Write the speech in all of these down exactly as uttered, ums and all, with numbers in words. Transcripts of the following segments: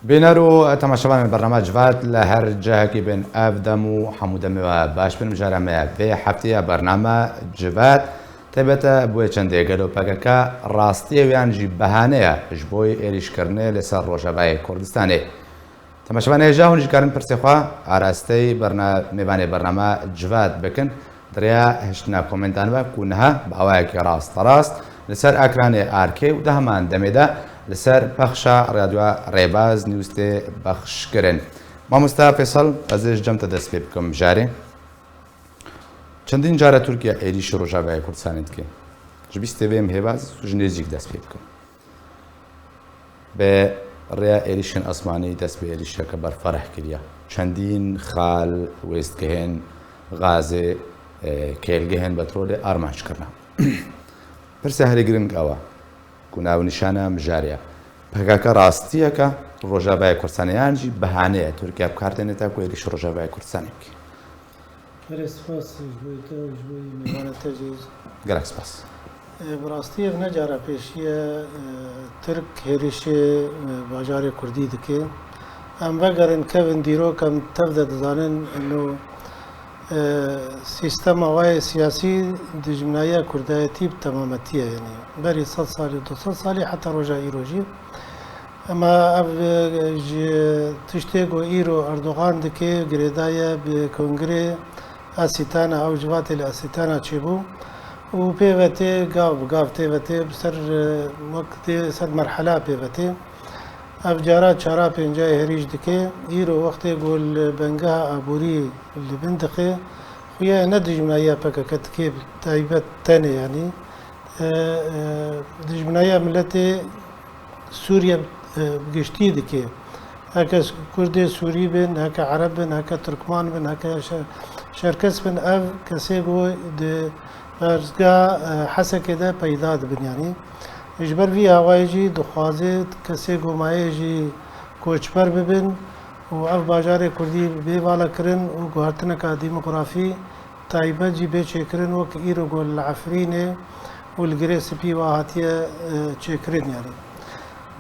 Bîner û temaşevanên bername Civat li her cihekî bin, ev dem û hemû demê we baş bin. Mijara me vê hefteyê bername Civat taybet e bo çendê gelo P K K rastiyê û yan jî behane ye ji bo êrîşkirinê li ser Rojavayê Kurdistanê. Temaşevanê hêja hûn jî karin pirsê xwe arasteyî berna-, mêvanê bername Civat bikin. Di rêya hiştina komentan ve ku niha bi awayekî rasterast li ser ekranê arkê û di heman demê de li ser pexşa Radyoya Rêbaz News tê pexşkirin. Mamosta Feysal, ez ê ji cem te dest pê bikim mijarê. Çendîn cara Tirkiye êrîşî Rojavayê Kurdistanê dike. Ji bîstê vê em hêvaz ji nêzîk dest pê bikim. Bi rêya êrîşên asmanî dest bi êrîşeke berfereh kiriye. Çendîn xal, wêstgehên gazê, e, kêlgehên petrolê armanc kirine. Pirsa herî giring ew e ku navnîşana mijarê ye. P K K rastiyeke Rojavayê Kurdistanê yan jî behane ye Tirkiye bi kar têne te ku êrîşî Rojavayê Kurdistanê bike? Gelek spas ji bo te û ji bo mêvana te jî. Gelek spas. E, bi rastî ev ne cara pêşî ye, e, Tirk hêrişê, e, bajarê Kurdî dike. Em vegerin kevin dîrok, em tev de dizanin, ino, e, sîstema wayê siyasî dijminayiya kurdayetî bi temametî ye, yanî berî sed salî û du sed salî heta roja îro jî. Ema ev, e, ji tiştê ku îro Erdogan dike, girêdaye bi kongrê Asîtana, ew civatê li Asîtana çêbû û pê ve tê, gav bi gav tê ve tê, bi ser, e, wek tê ser merhela pê ve tê. Ev cara çara pênca hêrîş dike. Îro wextê ku li bengeha aborî li bin dixe, xuya ne dijminayiya P K K dike, bi taybet tenê, yanî, e, e, dijminayiya miletê Sûriye, e, bi giştî dike. Heke Kurdê Sûrî bin, heke Ereb bin, heke Tirkman bin, heke Şe-, Şerkes bin, ev kesê ku di perstgeha, e, Hesekê de peyda dibin, yanî. Ji ber vî awayê jî dixwaze kesê ku maye jî koçber bibin û ev bajarê Kurdî bê vala kirin û guhertineka demografî taybet jî bê çêkirin, wek îro ku li Efrînê û li Girê Spî wa hatiye, e, çêkirin, yanî.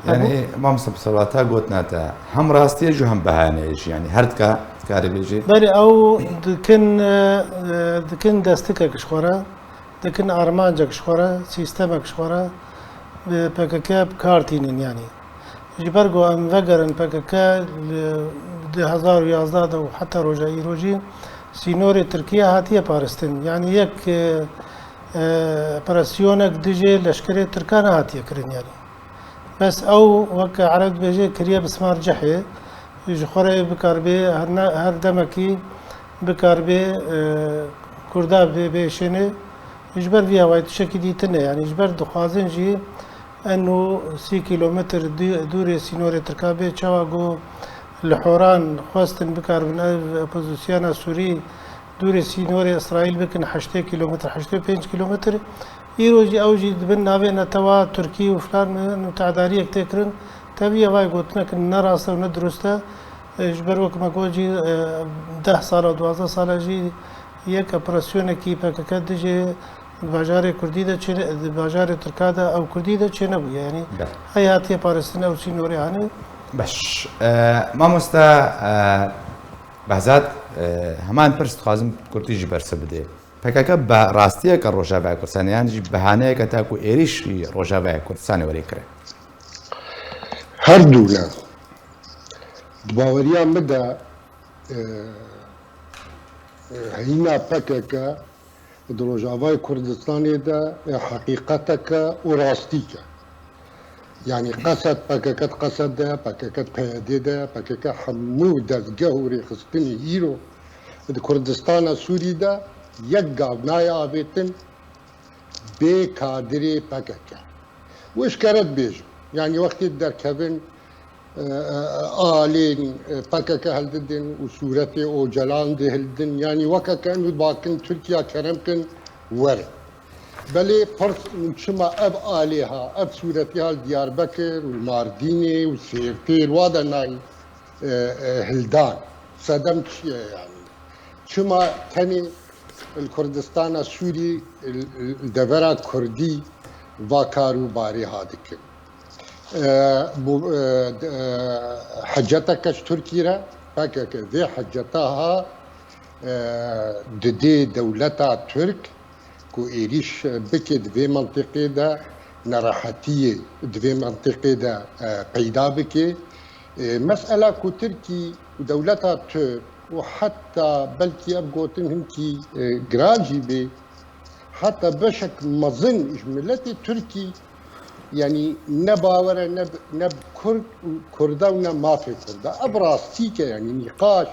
Yanî, Mamoste Pursalwata gotina te hem rastî ye jî hem behane ye jî, yanî her dika, dikarî bêjî? Belê, ew dikin, e, e, dikin destikek ji xwe re, dikin armancek ji xwe re, sîstemek ji xwe re, bi P K K bi kar tînin, yanî. Ji ber ku em vegerin P K K li du hezar û yazdeh de û heta roja îro jî sînorê Tirkiye hatiye parastin. Yanî yek, e, e, operasyonek dijê leşkerê Tirkan nehatiye kirin yanî. Bes ew weke Ereb dibêje kiriye bismar cihê, ji xwe re bikar bê her ne, her demekî bikar bê, e, Kurda bê, bêşêne. Ji ber vî awayî tiştekî dî tune, yanî ji ber dixwazin jî eno sî kîlometr dû-, dûrê sînorê Tirka bê, çawa ku li Horan xwestin bikarbin ev opozisyona Sûrî dûrê sînorê Îsraîl bikin heştê kîlometr, heştê û pênc kîlometr. Îro jî ew jî di bin navê netewa Tirkî û filan mutadariyek tê kirin. Tevî evayê gotinek ne rast e û ne dirust e. E, ji ber wek me got jî, e, deh sala, duwazdeh sala jî yek operasyonekî P K K dijê di bajarê Kurdî de çê, di bajarê Tirka de ew Kurdî de çê nebûye. Yanî Be. Hey hatiye parastin ew sînorê hanê. Beş. E, mamoste, e, Behzat, e, heman pirs dixwazim kurtî jî bersiv bidê. P K K be rastiyeke Rojavaya Kurdistanê yan jî behaneyeke te ku êrîşî Rojavaya Kurdistanê were kirin? Her du ne. Di baweriya min de, e, e, heyîna P K K di Rojavayê Kurdistanê de, e, heqîqeteke û rastîk e. Yanî qesed P K K di qesed de, P K K di P Y D de, P K K hemû dezgeh û rêxistinê îro di Kurdistana Sûrî de yek gav nayê avêtin bê kadirê P K K. Û eşkere dibêjim, yanî wextê derkevin, e, e, alên, e, P K K hildidin û sûretê Ocalan dihildin, yanî weke ke enu bakin Tirkiye kerem kin werin. Belê pirs û çima ev alê ha, ev sûretê ha li Diyarbekir û li Mardînê û Sêrtê li wa de nayî, e, e, hildan? Sedem çi ye yanî? Çima tenê li Kurdistana Sûrî, li, li devera Kurdî va kar û barê ha dikin? E, bu, e, d-, e, heceteke ji Tirkî re, P K K vê heceta ha, e, didê dewleta Tirk ku êrîş bike di vê mentiqê de, nerehetiyê di vê mentiqê de, e, peyda bike. E, mesela ku Tirkî û dewleta Tirk û heta belkî ev gotin hinkî, e, giran jî bê, heta beşek mezin ji miletê Tirkî, yanî ne bawer e, ne bi, ne bi Kurd û Kurda û ne mafê Kurda. Ev rastîk e, yanî nîqaş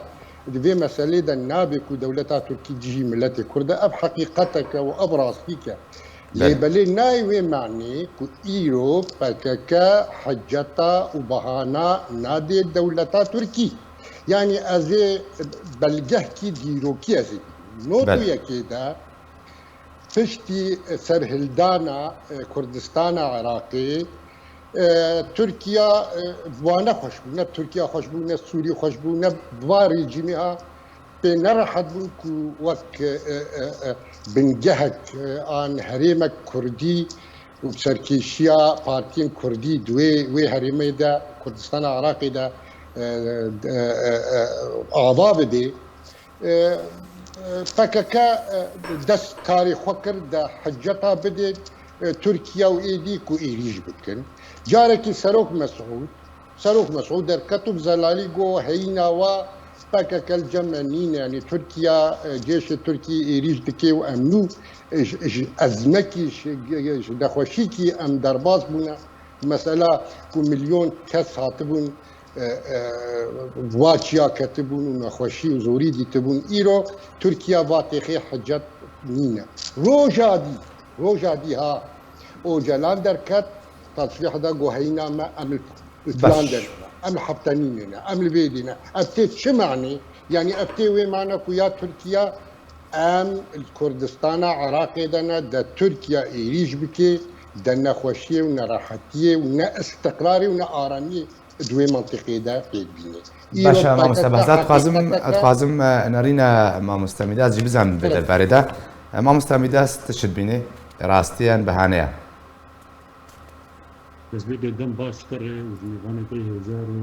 di vê meselê de nabe ku dewleta Tirkî dijî miletê Kurd e. Ev heqîqetek e û ev rastîk e. Lê Belê. belê nayê wê manê ku îro P K K heceta û bahana nadê dewleta Tirkî. Yanî ez ê belgehkî dîrokî ez ê bînim. Belê. Not û yekê de piştî serhildana, e, Kurdistana Iraqê, e, Tirkiya, e, bi wan ne xweş bû, ne Tirkiya xweş bû, ne Sûrî xweş bû, ne bi van rejîmê ha pê nerehet bûn ku wek, e, e, e, bingehek, e, an herêmek Kurdî û serkêşiya partiyên Kurdî di wê, wê herêmê de, Kurdistana Iraqê de, e, e, e, e, ava bidê. E, e, P K K, e, dest karê xwe kir de heceta bidê, e, Tirkiye û êdî ku êrîş bikin. Carekî Serok Mesûd, Serok Mesûd derket û bi zelalî got, heyîna wa P K K li cem me nîne, yanî Tirkiye, e, cêşê Tirkî êrîş dike û em nû, e, ji, ji ezmekî, ji, ji nexweşîkî em derbas bûne. Mesela ku milyon kes hatibûn, e, e, va çiya ketibûn û nexweşî û zorî dîtibûn. Îro Tirkiye va têxê hicet nîne. Roja dî, roja dî ha, Ocalan derket, tesrîh da got heyîna me em li, li filan Baş. derê ne, em li heftenînê ne, em li vê dî ne. Ev tê çi manê? Yanî ev tê wê mana ku ya Tirkiye em li Kurdistana Iraqê de ne, de Tirkiye êrîş bike, de nexweşiyê û nerehetiyê û ne istiqrarê û ne aramiyê di wê mentiqê de pêk bîne. Îro Baş e, mamoste P K K Behzat, dixwazim, heqîqeteke dixwazim, e, nerîne mamoste Mîdas jî bizan vê Evet. derbarê de. E, mamoste Mîdas, tu çi dibînî? Rastî yan behane ye? Ez vê bêdem baş te re û ji mêvanê te hêja re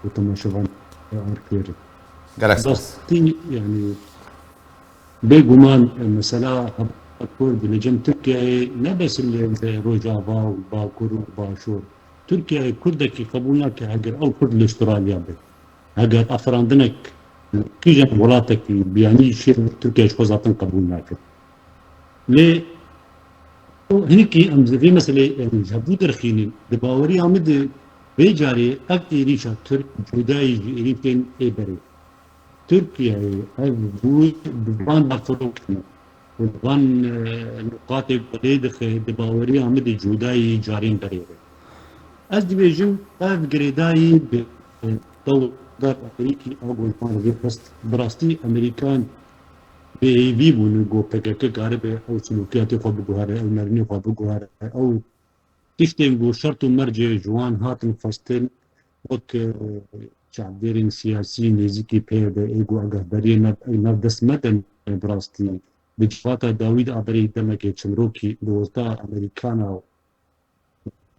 û, û temaşevan R T R. Gelek spas. Rastî, yanî, bêguman, e, mesela hebûna Kurd li cem Tirkiyeyê ne bes li Rojava û Bakur û Başûr. Tirkiyeyê Kurdekî qebûl nake heger ew Kurd li Australya be. Heger afirandinek li kîjan welatekî biyanî şêr Tirkiye ji xwe zaten qebûl nake. Lê û hinekî em ji vê meselê, em ji hevdû derxînin. Di baweriya min de vê carê ev êrîşa Tirk cudayî ji êrîşên ê berê. Tirkiyeyê ev bû bi van de firokine. Û li van, e, nuqatê ku lê dixe di baweriya min de cudayî carên berê re. Ez dibêjim ev girêdayî bi, e, dewlet Amerîkî a ku ji wan re vê xist. Bi rastî Amerîkan bêhêvî bûn ku P K K karibe ew silûkiyatê xwe biguhere, ew nerînê xwe biguhere, ew tiştên ku şert û mercê ji wan hatin xwestin, wek, e, çavdêrên siyasî nêzîkî P Y D ê ku agahdariyê nav, ew nav dest me de ne bi rastî. Di civata dawî de a berî demekê çimrokî li orta Amerîkana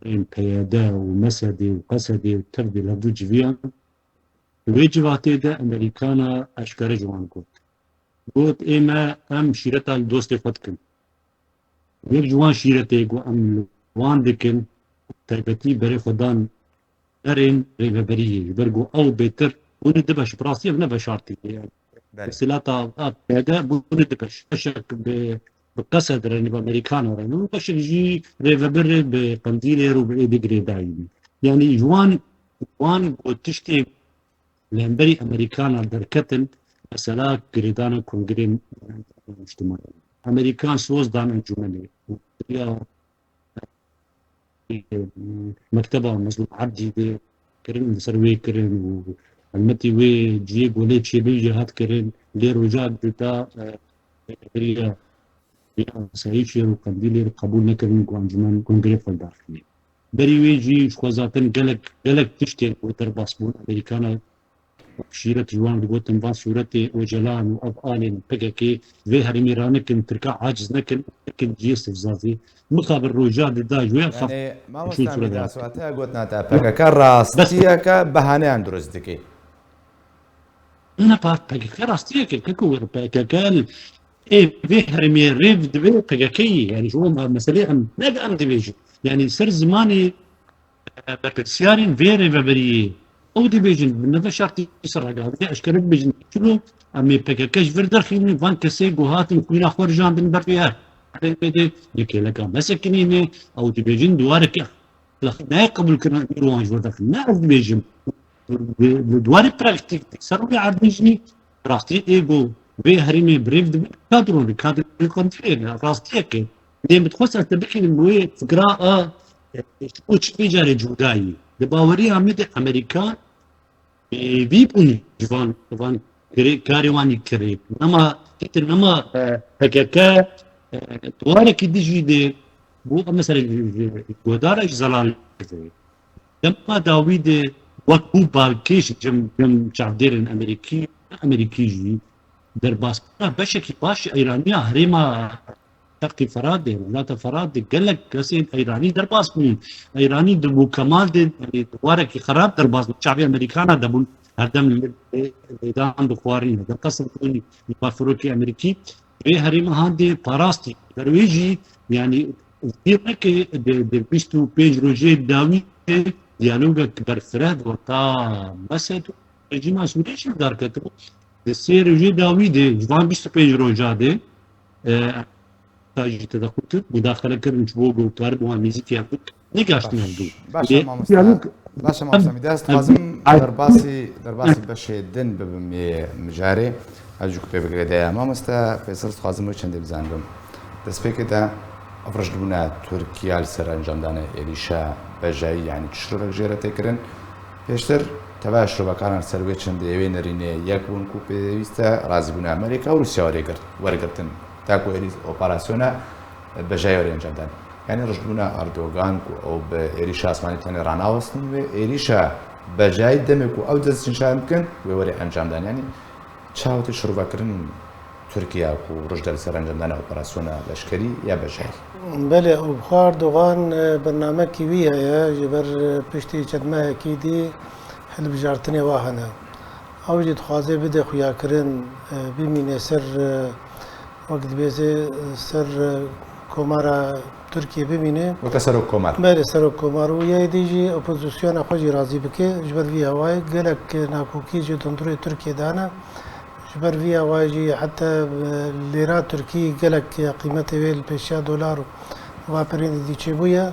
ên P Y D û M S D û Q S D û tev dê li hevdû civiyan. Di wê civatê de Amerîkana eşkere ji wan got. Got, ê me, em şîreta li dostê xwe dikin. Yek ji wan şîretê ku em li wan dikin, taybetî berê xwe dan berên rêveberiyê. Ji ber ku ew bêtir bûne du beş, bi rastî ev ne veşartî ye. Belê. Silata a P Y D bûne du beş. Beşek bi, bi Q S D re ne, bi Amerîkana re ne. Û beşek jî rêvebir bi Qendîlê re û bi êdî girêdayî bî. Yanî ji wan, wan ku tiştê li hemberî Amerîkana derketin, mesela girêdana kongrên niştimanî. Amerîkan soz dan encûmenê. Ya mekteba Mezlûm Ebdî de kirin, li ser wê kirin û helmetî wê cihê golê çêbû jê hat kirin, lê roja da, e, beriya, beriya asayîşê û Qendîlê re qebûl nekirin ku encûmen kongrê xwe li dar xînê. Berî wê jî ji xwe zaten gelek, gelek tiştên ku derbas bûn Amerîkana şîret ji wan digotin, van sûretê Ocalan û ev alên P K K vê herêmê ranikin, Tirka aciz nekin, nekin cihê sivzazî. Mixabin roja dida ji wê xaf Yanî, mamosta Mîdas, wate gotina te, P K K rastiyeke behaneyan dirust dike. Ne, P K K rastiyeke, keko P K K ê vê herêmê rêv dibe P K K yê. Yanî ji wan meselê em ne em dibêjin. Yanî ser zimanê, e, berpirsyarên vê rêveberiyê ew dibêjin, bi neve şertî ser ragihandinê eşkere dibêjin. Çilo em ê P K K ji vir derxînin, van kesê ku hatin xwîna xwe rijandin ber vê her. Yekêleka me sekinîne, ew dibêjin duwareke Lexî nayê qebûlkirina îro wan ji wir derxin. Ne ez dibêjim. Li, li dwarê praktîk, ser rûyê erdê jî rastî ê ku vê herêmê bi rêv dibe kadro ne, kadro kontrê ne, rastiyek e. Dê min dixwest ez te bixînim wê fikra a, e, ji bo çi vê carê cuda yî. Di baweriya min de Amerîka Êvî bûn ji van, van kirê, karê wan î kirê. Nema, tîtir nema, e, P K K, e, duwarekî dijî dê bû, mesela, ji, ji, ji guhdara ji zelal. Dema dawî de wek bû balkêş cem, cem çavdêrên Amerîkî, Amerîkî jî derbasbûna beşekî baş ji Eyraniya herêma Şerqî Feratê, Rojhilata Feratê gelek kesên Eyranî derbas bûn. Eyranî di bo kemal de, yanî di warekî xerab derbas bûn. Çavê Amerîkana de bûn. Herdem lê-, lê-, lêdan dixwarîn, herdem qesir bûn, li ba firokê Amerîkî. Vê herêma handê parastî. Ber wê jî, yanî, bîr neke di, di bîst û pênc rojê dawî de diyalogek berfireh di weta Mesed û rejîma Sûriyê jî dar ketibû. Di sê rojê dawî de, ji van bîst û pênc roja de, e, ta jî tedexul kir, mudaxele kirin ji bo ku karibû wan nêzîkiya xwe negaştin hevdû. Baş e, mamosta. Baş e, mamosta Mîdas, ez dixwazim derbasî, derbasî beşê din bibim ê mijarê. Ez jî ku pê bigire de ye. Mamosta Feysel, dixwazim wê çendê bizanim. Destpêkê de ev rijdbûna Tirkiye li ser encamdana êrîşa bejayî, yanî çi şirok jê re tê kirin? Pêştir teva şirovekaran ser wê çendê wê nerînê yek bûn ku pêwîst e razîbûna Amerîka û Rûsya were girt-, wergirtin. Ta ku êrî-, operasyona bejayî were encamdan. Yanî rijdbûna Erdogan ku ew bi êrîşa asmanî tenê ranawestin wê êrîşa bejayî demê ku ew dest nîşan bikin wê were encamdan. Yanî çawa tê şirovekirin Tirkiye ku roj de li ser encamdana operasyona leşkerî ya bejayî? Belê, û bi xwe Erdogan, e, bernamekî wî heye, ji ber, e, piştî çend mehekî dî hilbijartinê wa hene. Ew jî dixwaze bide xuyakirin, e, bimîne ser, e, wek dibêje, e, ser, e, komara Tirkiye bimîne. Weke serok komar. Belê, serok komar û ya dî jî opozisyona xwe jî razî bike. Ji ber vî hewayê gelek nakokî ji dundurê Tirkiye de hene. Ji ber vî hewayê jî heta, e, lêra tirkî gelek qîmetê wê li pêşiya dolar û va perên dî çêbûye.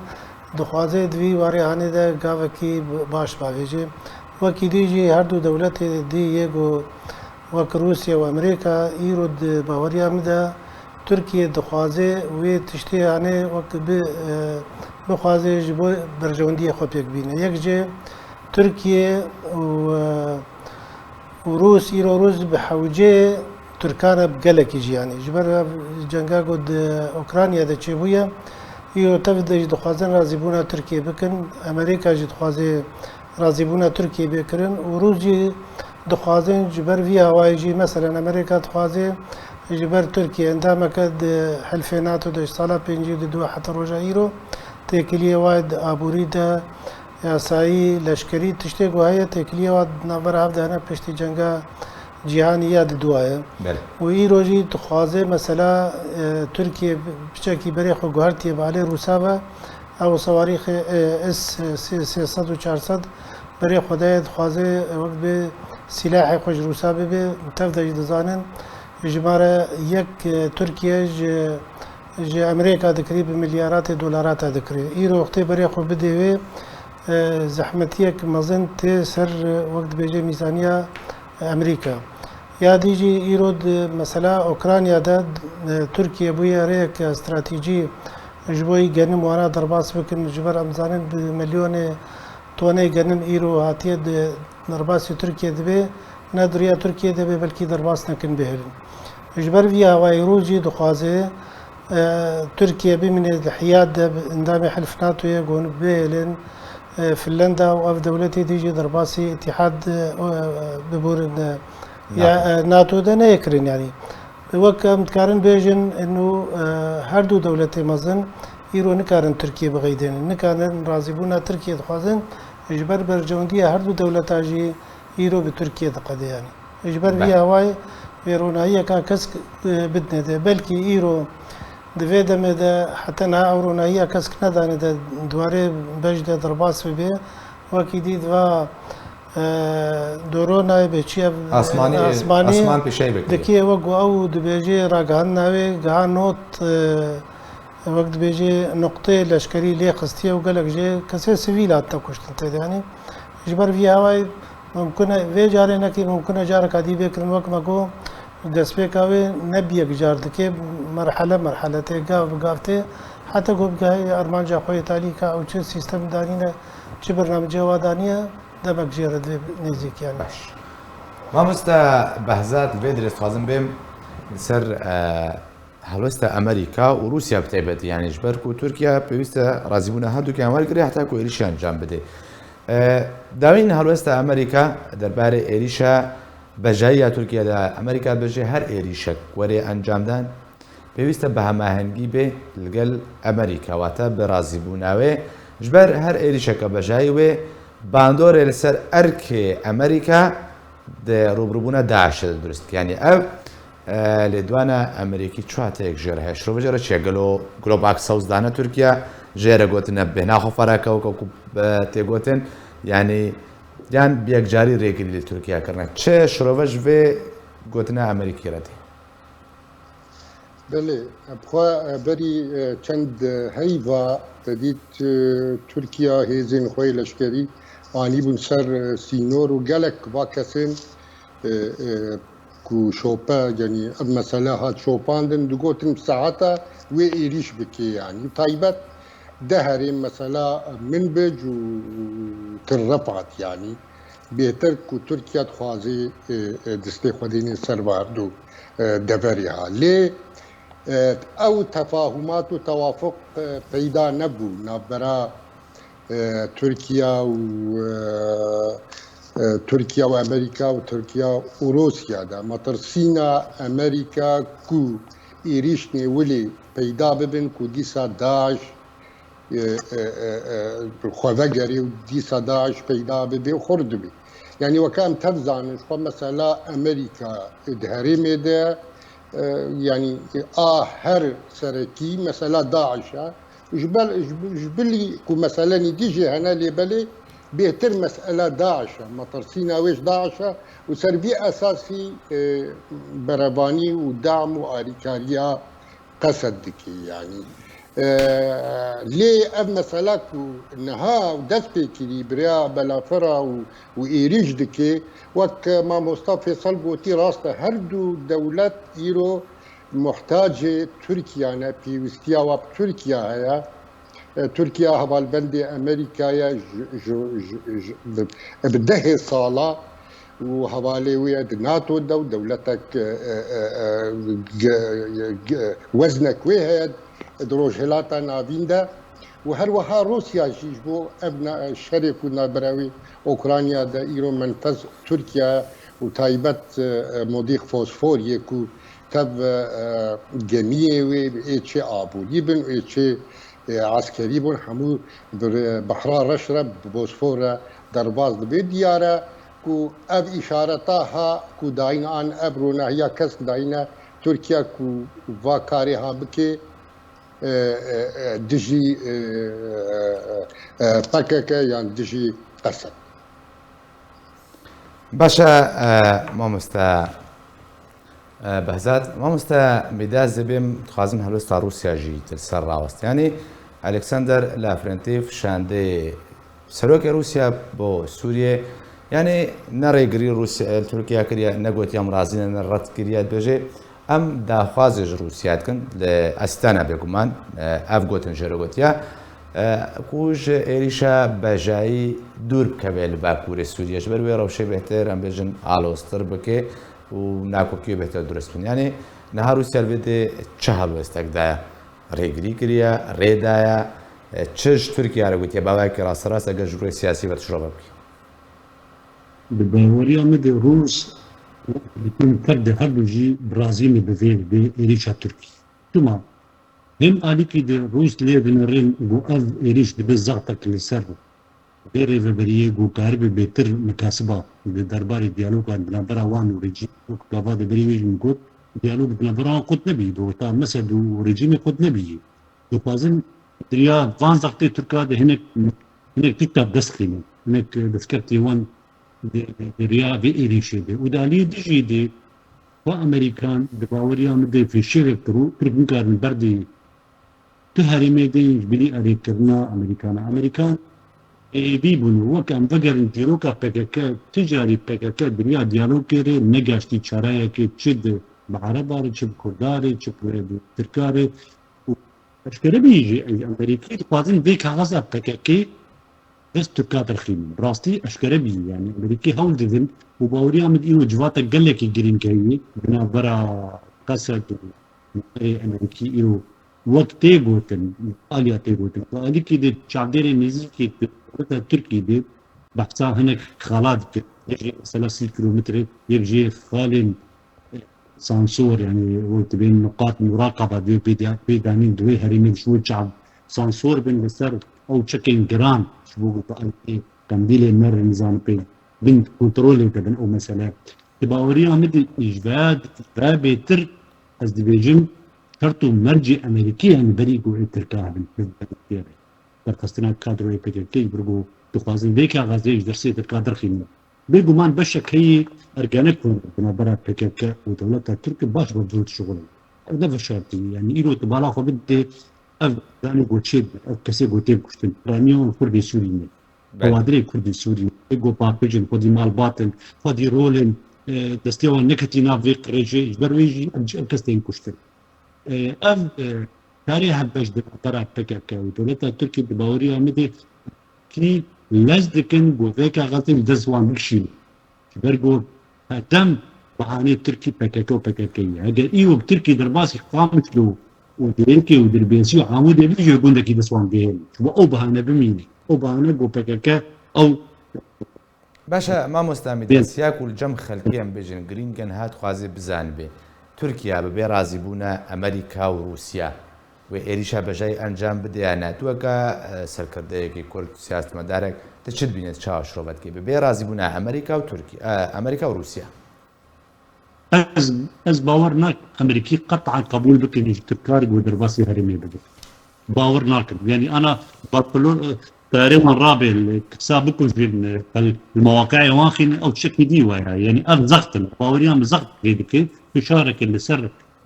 Dixwaze di vî warê hanê de gavekî baş bavêje. Wekî dî jî her du dewletê dî yê ku wek Rûsya û Amerîka îro di baweriya min de Tirkiye dixwaze wê tiştê hanê wek bi, e, bixwaze ji bo berjewendiyê xwe pêk bîne. Yek jê Tirkiye û, e, û Rûs, îro Rûs bi hewcê Tirkan e bi gelekî jî, yanî ji ber ev cenga ku di Ukrayna de çêbûye, îro tev de jî dixwazin razîbûna Tirkiye bikin. Amerîka jî dixwaze razîbûna Tirkiye bê kirin û Rûs jî dixwazin ji ber vî hawayê jî, meselen, Amerîka dixwaze ji ber Tirkiye endameke di Hilfê NATO de ji sala pêncî û du heta roja îro têkiliyê wa di aborî de, yasayî, leşkerî, tiştê ku heye, têkiliyê wa di navbera hev de hene piştî cenga cîhanî ya di dua ye. Belê. Û îro jî dixwaze mesela, e, Tirkiye piçekî berê xwe guhertiye bi alê Rûsa ve, ew sawarîxê, e, S sê sed û çar sed berê xwe daye, dixwaze, e, wek bi sîlahê xwe ji Rûsa bibe, tev de jî dizanin, jimare yek, e, Tirkiye ji, ji Amerîka dikirî bi milyaratê dolarata dikirî. Îro wextê berê xwe bidê wê, e, zehmetiyek mezin tê ser, e, wek dibêje mîzaniya Amerîka. Ya dî jî îro di mesela Ukrayna de, e, Tirkiye bûye rêyeke stratejî ji bo yî genim wana derbas bikin, ji ber em zanin bi milyonê tonê genim îro hatiye di derbasî Tirkiye dibe, ne di riya Tirkiye de be, belkî derbas nekin bihêlin. Ji ber vî hawayê Rûs jî dixwaze, e, Tirkiye bimîne di hiyat de, bi endamê Hilf NATOyê gon bihêlin, Finlanda û ev dewletê dî jî derbasî îtîhad, e, bibûrin, e, ya, NATO. E, NATO de neyê kirin, yanî. Wek em dikarin bêjin, ino, e, her du dewletê mezin îro nikarin Tirkiye bixeydênin. Nikarin razîbûna Tirkiye dixwazin, ji ber berjewendiya her du dewleta jî îro bi Tirkiye diqede, yanî. Ji ber vî hawayê vê ronahiyeka kesk, e, bidine de. Belkî îro di vê demê de heta niha ew ronahiya kesk nedane de di warê bej de derbas bibe. Wekî dî di va, e, doronayê bê çi ye, e, asmanî, asmanî asman pêşeyî vekirî. Dikê wek ku ew dibêje ragihandina wê giha not, e, wek dibêje nuqteyê leşkerî lê xistiye û gelek jê kesê sivîl hatine kuştin tê de. Yanî ji ber vî hawayê mimkun e, vê carê nekî mimkun e careka dî bê kirin. Wek me got, destpêka wê ne bi yek car dikê, merhele merhele tê, gav bi gav tê, heta ku bigihê armanca xwe yê talî ka ew çi sîstem danîne, çi bernamecê wa daniye, demek jê re divê nêzîk, yanî. Baş. Mamoste Behzat, li vê dirê dixwazim bêm li ser, e, helwesta Amerîka û Rûsya bi taybetî, yanî ji ber ku Tirkiye pêwîst e razîbûna herdukiyan wergire heta ku êrîşê encam bide. E, dawîn helwesta Amerîka derbarê êrîşa bejayî ya Tirkiye de, Amerîka dibêje her êrîşek were encamdan, pêwîst e bi hemahengî bê li gel Amerîka, wate bi razîbûna wê. Ji ber her êrîşeke bejayî wê bandorê li ser erkê Amerîka di rûbirûbûna DAIŞê de dirust dike. Yanî ev, e, lêdwana Amerîkî çi hateyek jê re heye? Şirove jê re çi ye? Gelo Globe Act South dane Tirkiye, jê re gotine bêhna xwe fereke weke ku, e, tê gotin. Yanî yan bi yekcarî rêgirî li Tirkiye kirine. Çi şirove ji vê gotina Amerîkî re tê? Belê, bi xwe, e, berî, e, çend, e, heyva te dît, e, Tirkiye hêzên xwe yê leşkerî anîbûn ser, e, sînor û gelek va kesên, e, e, ku şope, yanî ev mesele hat şopandin, digotin bi saeta wê êrîş bike, yanî taybet de herêm mesela min bicû tir repat, yanî bêhtir ku Tirkiye dixwazê, e, e, destê xwe dênê ser va herdu, e, deverê ha. Lê, e, ew tefahumat û tewafuq, e, peyda nebû navbera, e, Tirkiye û, e, e, Tirkiye û Amerîka û Tirkiye û Rûsya de. Metirsîna Amerîka ku êrîş nêwilê peyda bibin ku dîsa DAIŞ e, e, e, e, xwe vegerê û dîsa DAIŞ peyda bibe û xurt dibe. Yanî weke em tev zanin, ji xwe mesela Amerîka di herêmê de, e, yanî a her serekî mesela DAIŞ e. Ji ber, ji, ji bilî ku meselenî dî jî hene, lê belê bêhtir mesele DAIŞ e. Metirsîna wê ji DAIŞ e û ser vî esasî, e, berevanî û dam û alîkariya qesed dike, yanî. E, lê ev mesela ku niha dest pê kirî, bi rêya belafira û, û êrîş dike, wek mamosta Fêsal gotî rast e, her du dewlet îro muhtacê Tirkiye ne, pêwîstiya wa bi Tirkiye heye. E, Tirkiye hevalbendê Amerîka ye ji, ji, ji, ji, bi, bi dehê sala û hevalê wê ye di NATO de û dewletek, e, e, e, e, ge-, ge-, weznek wê heye di Rojhilata Navîn de. Û her wiha Rûsya jî ji bo ev na-, şerê ku navbera wê Ukrayna de îro menfez Tirkiye û taybet, e, e, modîq Fosfor yê ku tev, e, e, gemiyê wê ê çê aborî bin, ê çê, e, eskerî bûn, hemû bi re-, Behra Reş re, bi Bosfor re derbas dibe. Diyar e ku ev îşareta ha ku dayîn an ev ronahiya kesk dayîne Tirkiye ku va karê ha bike, e, e, e, dijî, e, e, e, P K K yan dijî Esed. Baş e, e, mamoste, e, Behzat. Mamoste Mîdaz, dibêm, dixwazim helwesta Rûsya jî li ser rawest. Yanî Alexander Lavrentiev şandê serokê Rûsya bo Sûriyê, yanî ne rêgirî Rûsya, Tirkiye kiriye, ne gotiye em razî ne, ne red kiriye, dibêje, em daxwazê ji Rûsya dikin, li Astana bêguman, e, ev gotin jê re gotiye, e, ku ji êrîşa bejayî dûr bikeve li bakurê Sûriyê, ji ber wê rewşê bêhtir, em bêjin, aloztir bike û nakokiyê bêhtir durust bin. Yanî niha Rûsya li vê dê çi helwestek daye? Rêgirî kiriye, rê daye, E, çi ji Tirkiye re gotiye, bawekî rasterast eger ji rûyê siyasî ve tu şirove bikî? Bi baweriya min de Rûs dikin tev de her du jî bi razî ne bi vê, bi êrîşa Tirkî. Çima? Hêm alîkî de Rûs lê dinêrin ku ev êrîş dibe zextek li ser vê rêveberiyê ku karibe bêtir mikasiba di derbarê diyalogan di navbera wan û rejîmê wek gava de berî wê jî min got, diyalog di navbera wan qut nebî, bi weta Mesed û rejîmê qut nebî. Dixwazin diriya van zextê Tirka de hinek, hinek Tirka dest xînin, hinek destkeftê wan di, di riya vê êrîşê de. Û di aliyê dijî de xwe Amerîkan di baweriya min de fêşêrek Tirk nikarin berdê tu herêmê de ji bilî erêkirina Amerîkana. Amerîkan êvî bûn. Wek em vegerin dîroka P K K, tu carî P K K diriya diyalogê re negaştî çareyekê, çi di bi Ereba re, çi bi Kurda re, çi bi Tirka re. Û eşkere bî jî, Amerîkî dixwazin vê kaxeza P K K dest Tirka derxînin. Rastî eşkere bî, yanî Amerîkî hewl didin û baweriya min îro civata gelekî girîng heye di navbera Qesed û Amerîkî îro wek tê gotin, aliya tê gotin. Bi alîkî de çavdêrê nêzîkî dewleta Tirkî de behsa hinek xala dike. Yek jê mesela sî kilometre, yek jê xalên sansor, yanî wek dibên nuqat muraqaba dê pê de-, pê danîn di wê herêmê ji wê çav sansor bin li ser ew çekên giran ji bo ku bi alî Qendîlê merin, nizam pê bin kontrolê de bin ew mesele. Di baweriya min de ji ve, ve bêtir ez dibêjim şert û mercê Amerîkî, yanî berî ku ê Tirka hebin, berxistina kadroyê P K K ji ber ku dixwazin vê kaxezê ji dersê Tirka derxînin. Bêguman beşek heye ergenek hûn di navbera P K K û dewleta Tirk baş bi vê dişuxulin. Ev ne veşartî ye. Yanî îro tu bala xwe bidê ev zanî ku çê dibe, ev kesê ku tê kuştin. Piraniya wan Kurdê Sûrî ne. Belê. Hewadirê Kurdê Sûrî ne. Ê ku paqij in, xwedî malbat in, xwedî rol in, e, destê wan neketî nav vê qirêjê, ji ber wê jî ev, ev kes tên kuştin. E, ev, e, karê hevbeş di navbera P K K û dewleta Tirkî di baweriya min de kî lez dikin ku vê kaxezê li dest wan bikişînin. Ji ber ku herdem bahanê Tirkî P K K û P K K ye. Heger îro bi Tirkî derbasî Qamişlo û Dêrikê û Dirbêsî û Amûdê bî jî gundekî dest wan bihêlin. Ji bo ew bahane bimîne. Ew bahane ku P K K ew Baş e, mamosta Mîdas, ya ku li cem xelkê em bêjin girîng e, niha dixwaze bizanibe, Tirkiye bi bê razîbûna Amerîka û Rûsya wê êrîşa bejayî encam bide ya ne? Tu weke, e, serkirdeyekî Kurd, siyasetmedarek, tu çi dibîne, tu çawa şirove dikî? Bi bê razîbûna Amerîka û Tirkiye, e, Amerîka û Rûsya. Ez, ez bawer nakim Amerîkî qet'an qebûl bikin ji Tirkan ku derbasî herêmê bibe. Bawer nakim. Yanî ana Barcelona, tayarê wan rabe, li kisa bikujin, li, li mewaqi'ê wan xînin, ew tiştekî dî waya. Yanî ev zext in. Baweriya min zext vê dike. Fişareke li ser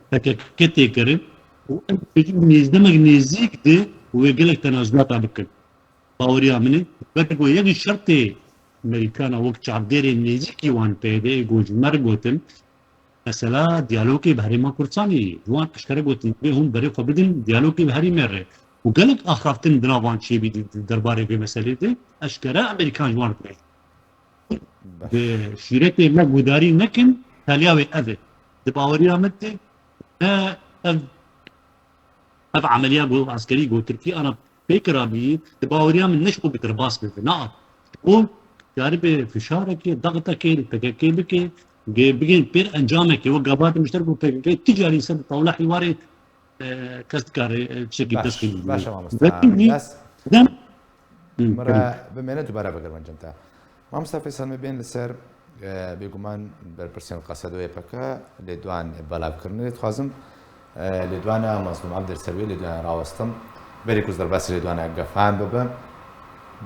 P K K tê kirin û em dibêjin nêz-, demek nêzîk de wê gelek tenazulata bikin. Baweriya min e. Ber ku yek ji şertê Amerîkana wek çavdêrê nêzîkî wan peyde ê ku ji me re gotin, mesela diyalogê bi Herêma Kurdistanê ye. Ji wan eşkere gotin, divê hûn berê xwe bidin diyalogê bi herêmê re. Û gelek axaftin di nav wan çêbî di, di derbarê vê meselê de, eşkere Amerîkan ji wan re dibêje. Baş. Bi şîretê me guhdarî nekin, taliya wê ev e. Di baweriya min de ne ev, ev emeliya ku eskerî ku Tirkî ana pê kirabî, di baweriya min ne ji bo bi derbas bibe. Na, ji bo karibe fişarekê, daxtekê li P K K bike, ge-, bigên pêr encamekê, wek gava de mişter ku P K K ti carî ser bi tawla hîwarê, e, kes dikare, e, tiştekî bi dest xînî. Baş, baş e mamosta. Ve Mîdas. Dem. Hı, Mira, tabii. Bimêne dubare vegerin cem te. Mamosta Feysel, me bên li ser, e, bêguman berpirsên Qesedo Y P K lêdwan belavkirinê dixwazim, e, lêdwana Mazlûm Ebdî li ser wê lêdwana rawestim. Berê ku ez derbasî lêdwana gefan bibim,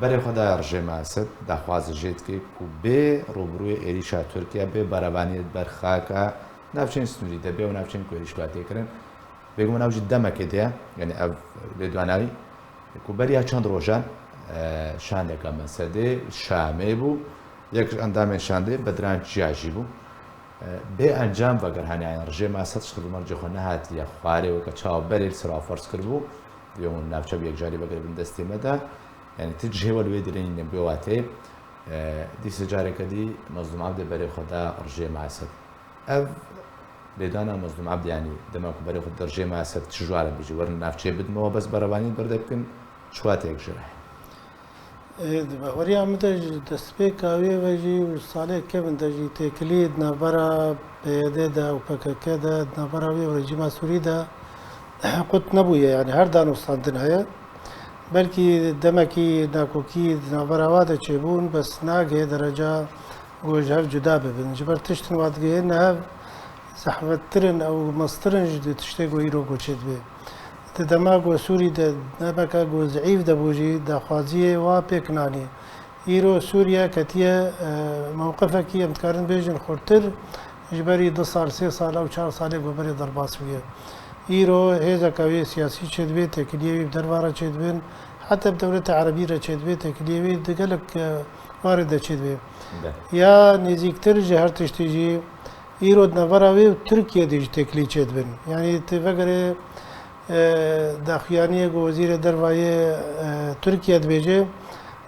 berê xwe da rejêma Esed daxwaz jê dike ku bê rûbirûyê êrîşa Tirkiye, bê berevaniyê ber xaka navçeyên sînorî de bê û navçeyên ku êrîş hatê kirin. Bêguman ew jî demekê de ye, yanî ev lêdwana wî ku beriya çend rojan, e, şandeka Mesedê Şamê bû, yek ji endamên şandê Bedran Çiya jî bû. E, bê encam vegerhane, yanî rejêma Esed ji xizmarcê xwe nehatiye xwarê, weke çawa berê li ser aferz kiribû, divê hûn navçe bi yekcarî vegeribin destê me de. Yanî ti cihê we li wê dirê nîne, bi wê wateyê, e, dîsa careke dî Mazlûm Ebdî berê xwe da rejêma Esed. Ev lêdana Mazlûm Ebdî, yanî dema ku berê xwe di rejêma Esed, çi ji we re bêjî, werin navçeyê bidin, me we bes berevaniyê berde bikin, Çiwa têk ji re? Ê, di bahweriya min de ji destpêka wê ve jî û salê kevin de jî têkilî di navbera P Y D de û P K K de, di navbera wê û rejîma Sûrî de qut nebûye, yanî her danûstandin heye. Belkî demekî nakokî di navbera wa de çêbûn, bes nagihê dereca ku ji hev cuda bibin. Ji ber tiştin wa digihêne hev zehmettir in ew mestir in ji tiştê ku îro ku çêdibe. Di dema ku Sûrî de demeke ku zîf de bû jî daxwaziyê wa pêk nanî. Îro Sûriye ketiye, e, mewqifekî em dikarin bêjin xurtir, ji berî du sal, sê sal ew çar salê ku berê derbas bûye. Îro hêzeke wê siyasî çêdibe, têkiliyê wî bi derva re çêdibin, heta bi dewleta erebî re çêdibe, têkiliyê wî di gelek, e, warê de çêdibe. Be. Ya nêzîktir ji her tiştî jî îro di navbera wê û Tirkiye de jî têkilî çêdibin. Yanî tu vegere, e, daxuyaniyê ku Wezîrê Derva yê, e, Tirkiye dibêje,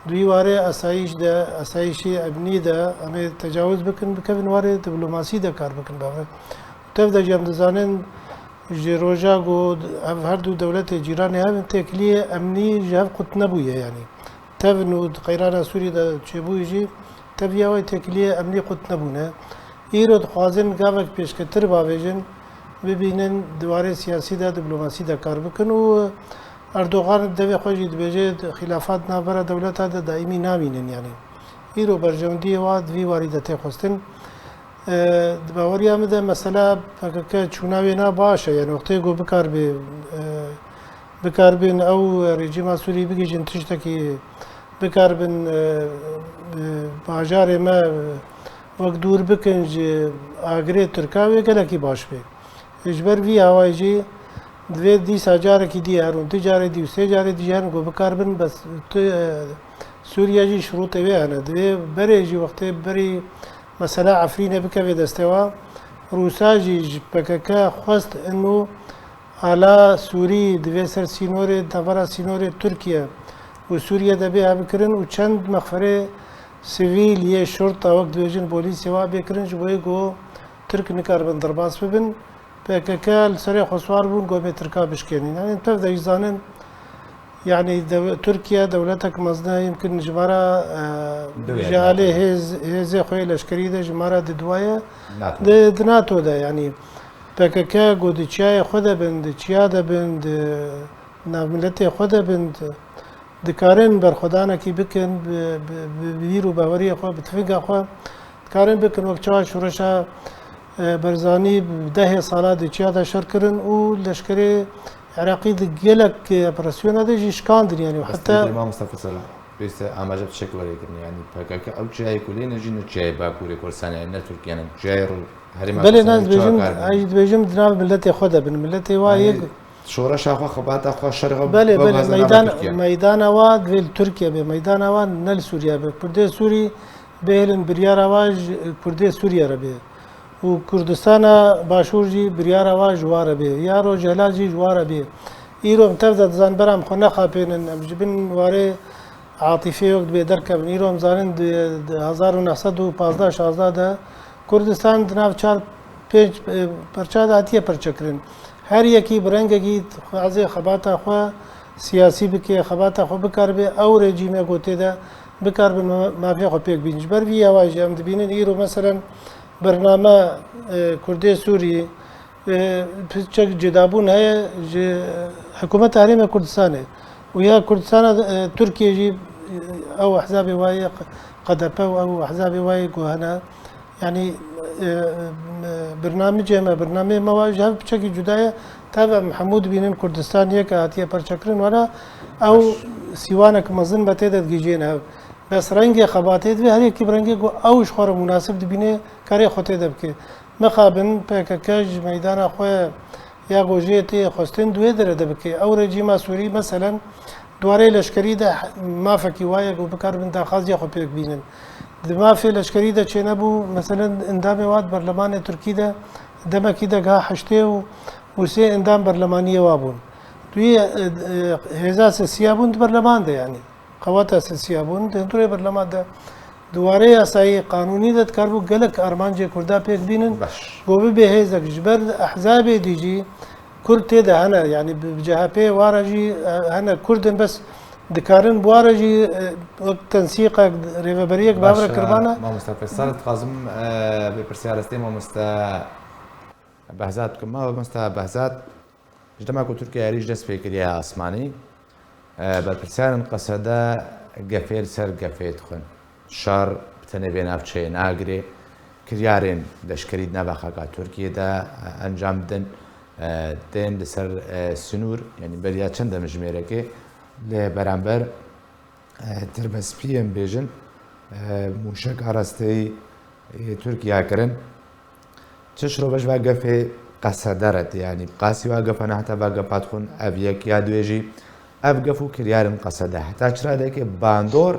di wî warê asayîş de, asayîşê emnî de em ê tecawuz bikin, bikevin warê diplomasî de kar bikin bavê. Tev de jî em dizanin ji roja ku ev her du dewletê cîranê hev in têkiliyê emnî ji hev qut nebûye yanî. Tevin û di qeyrana Sûrî de çêbûyî jî teviya wê têkiliyê emnî qut nebûne. Îro dixwazin gavek pêşketir bavêjin, bibînin di warê siyasî de, diplomasî de kar bikin û Erdogan devê xwe jî dibêje, xîlafat navbera dewleta de daîmî namînin yanî. Îro berjewendiyê wa di vî warî de tê xwestin. E, di baweriya min de mesela P K K çûna wê na baş e, yanî wextê ku bikarbê, e, bikarbin ew rejîma Sûrî bigihîjin tiştekî, bikarbin, e, e, bajarê me, e, wek dûr bikin ji agirê Tirka wê gelekî baş bê. Ji ber vî awayî jî divê dîsa carekî dî herin, du carê dî û sê carê dî jî herin ku bikarbin, bes tu, e, Sûriye jî şirûtê wê hene. Divê berê jî wextê berî mesela Efrînê bikeve destê wa, Rûsa jî ji P K K xwest inu ala Sûrî di vê ser sînorê, di navbera sînorê Tirkiye û Sûriye de bê hev kirin û çend mexferê sivîl yê şurta, wek dibêjin polîsê wa bê kirin, ji bo yê ku Tirk nikaribin derbas bibin. P K K li serê xwe siwar bûn, ku em ê Tirka bişkênin. Yanî tev de jî zanin, yanî dew-, Tirkiye dewletek mezin e, yimkin ji me re, e, Diwê ji alê hêz, hêzê xwe yê leşkerî de ji me re diduwaye. NATO. Di, di NATO de yanî P K K ku di çiyayê xwe de bin, di çiya de bin, di navmiletê xwe de bin, di, dikarin berxwedanekî bikin, bi, bi, bi bîr û baweriyê xwe, bi tifinga xwe dikarin bikin, wek çawa şoreşa, e, Barzanî bi dehê sala di çiya de şer kirin û leşkerê Iraqî di gelek, e, operasyona de jî şikandin, yanî Bes heta dî Mamosta Fisela, pêwîst e amaje bi çek werê kirin. Yanî P K K ew çiyayê ku lê ne jî ne çiyayê Bakurê Kurdistanê, ne Tirkiye ne, çiyayê ro-, herêma Belê, Kurdistanê ez dibêjim, çawa kar ez jî dibêjim di nav miletê xwe de bin. Miletê wa yek. Şoreşa xwe, xebata xwe, şerê xwe Belê, belê, bibazin meydan, Tirkiye. Meydana wa divê li Tirkiye be, meydana wa ne li Sûriye be. Kurdê Sûrî bihêlin biryara wa ji Kurdê Sûriye re be. Û Kurdistana Başûr jî biryara wa ji wa re be. Ya Rojhela jî ji wa re be. Îro em tev de dizan beram xwe nexapênin, em ji bin warê atîfê yok dibê derkevin. Îro em zanin di, di hezar û neh sed û pazdeh şazdeh de Kurdistan di nav çar pênc, e, perça de hatiye perçekirin. Her yekî bi rengekî dixwaze xebata xwe siyasî bike, xebata xwe bikaribe ew rejîme ku tê de bikarbin ma-, mafê xwe pêk bînin. Ji ber vî yawayî jî em dibînin îro meselen bername, e, Kurdê Sûrî, e, piçek cudabûn heye ji hikûmeta Herêma Kurdistanê. Û ya Kurdistana, e, Tirkiye jî, e, ew ehzabê wa yê Q D P û ew ehzabê wa yê ku hene. Yanî, e, e, birnamecê me, birnameyê me wa ji hev piçekî cuda ye. Tev em hemû dibînin Kurdistan yek e, hatiye perçekirin wela ew sîwanek mezin me tê de digihîjên hev. Bes rengê xebatê divê her yekî bi rengê ku ew ji xwe re munasib dibîne, karê xwe tê de bike. Mixabin P K K ji meydana xwe ya ku jê tê xwestin di wê derê de bike. Ew rejîma Sûrî, meselen, di warê leşkerî de mafekî wa ye ku bikaribin daxwaziya xwe pêk bînin. Di mafê leşkerî de çênebû, meselen, endamê wa di berlemanê Tirkî de demekî de giha heştê û, û sê endam berlemaniyê wa bûn. Duyê, e, e, hêza sisiya bûn di berleman de, yanî. Qeweta sisiya bûn, di hundirê berleman de di warê yasayê qanûnî de dikaribû gelek armancê Kurda pêk bînin. Baş. Ku bibe hêzek ji ber ehzabê dî jî Kurd tê de hene, yanî bi, bi C H P wa re jî, e, hene Kurd in, bes Dikarin bi wa re jî, e, wek tensîqek, rêveberiyek bi hev re kiribane? Mamoste Feysal, dixwazim, e, vê pirsyarê stê mamoste Behzat bikim. Mamoste Behzat, ji dema ku Tirkiye êrîş dest pê kiriye asmanî, e, berpirsyarên Qesede gefê li ser gefê dixwin. Şer bi tenê vê navçeyê nagirê. Kiryarên leşkerî di nava xaka Tirkiyê de, e, encam didin. E, tên li ser, e, sinûr, yanî beriya çend demjimêrekê li beramber, e, Tirbespiyê em bêjin, e, mûşek arasteyî, e, Tirkiye kirin. Çi şirove ji va gefê Qesede re tê, yanî bi qasî va gefa ne heta va gefa dixwin, ev yek ya duê jî, ev gef û kiryarên Qesede heta çi radeyekê bandor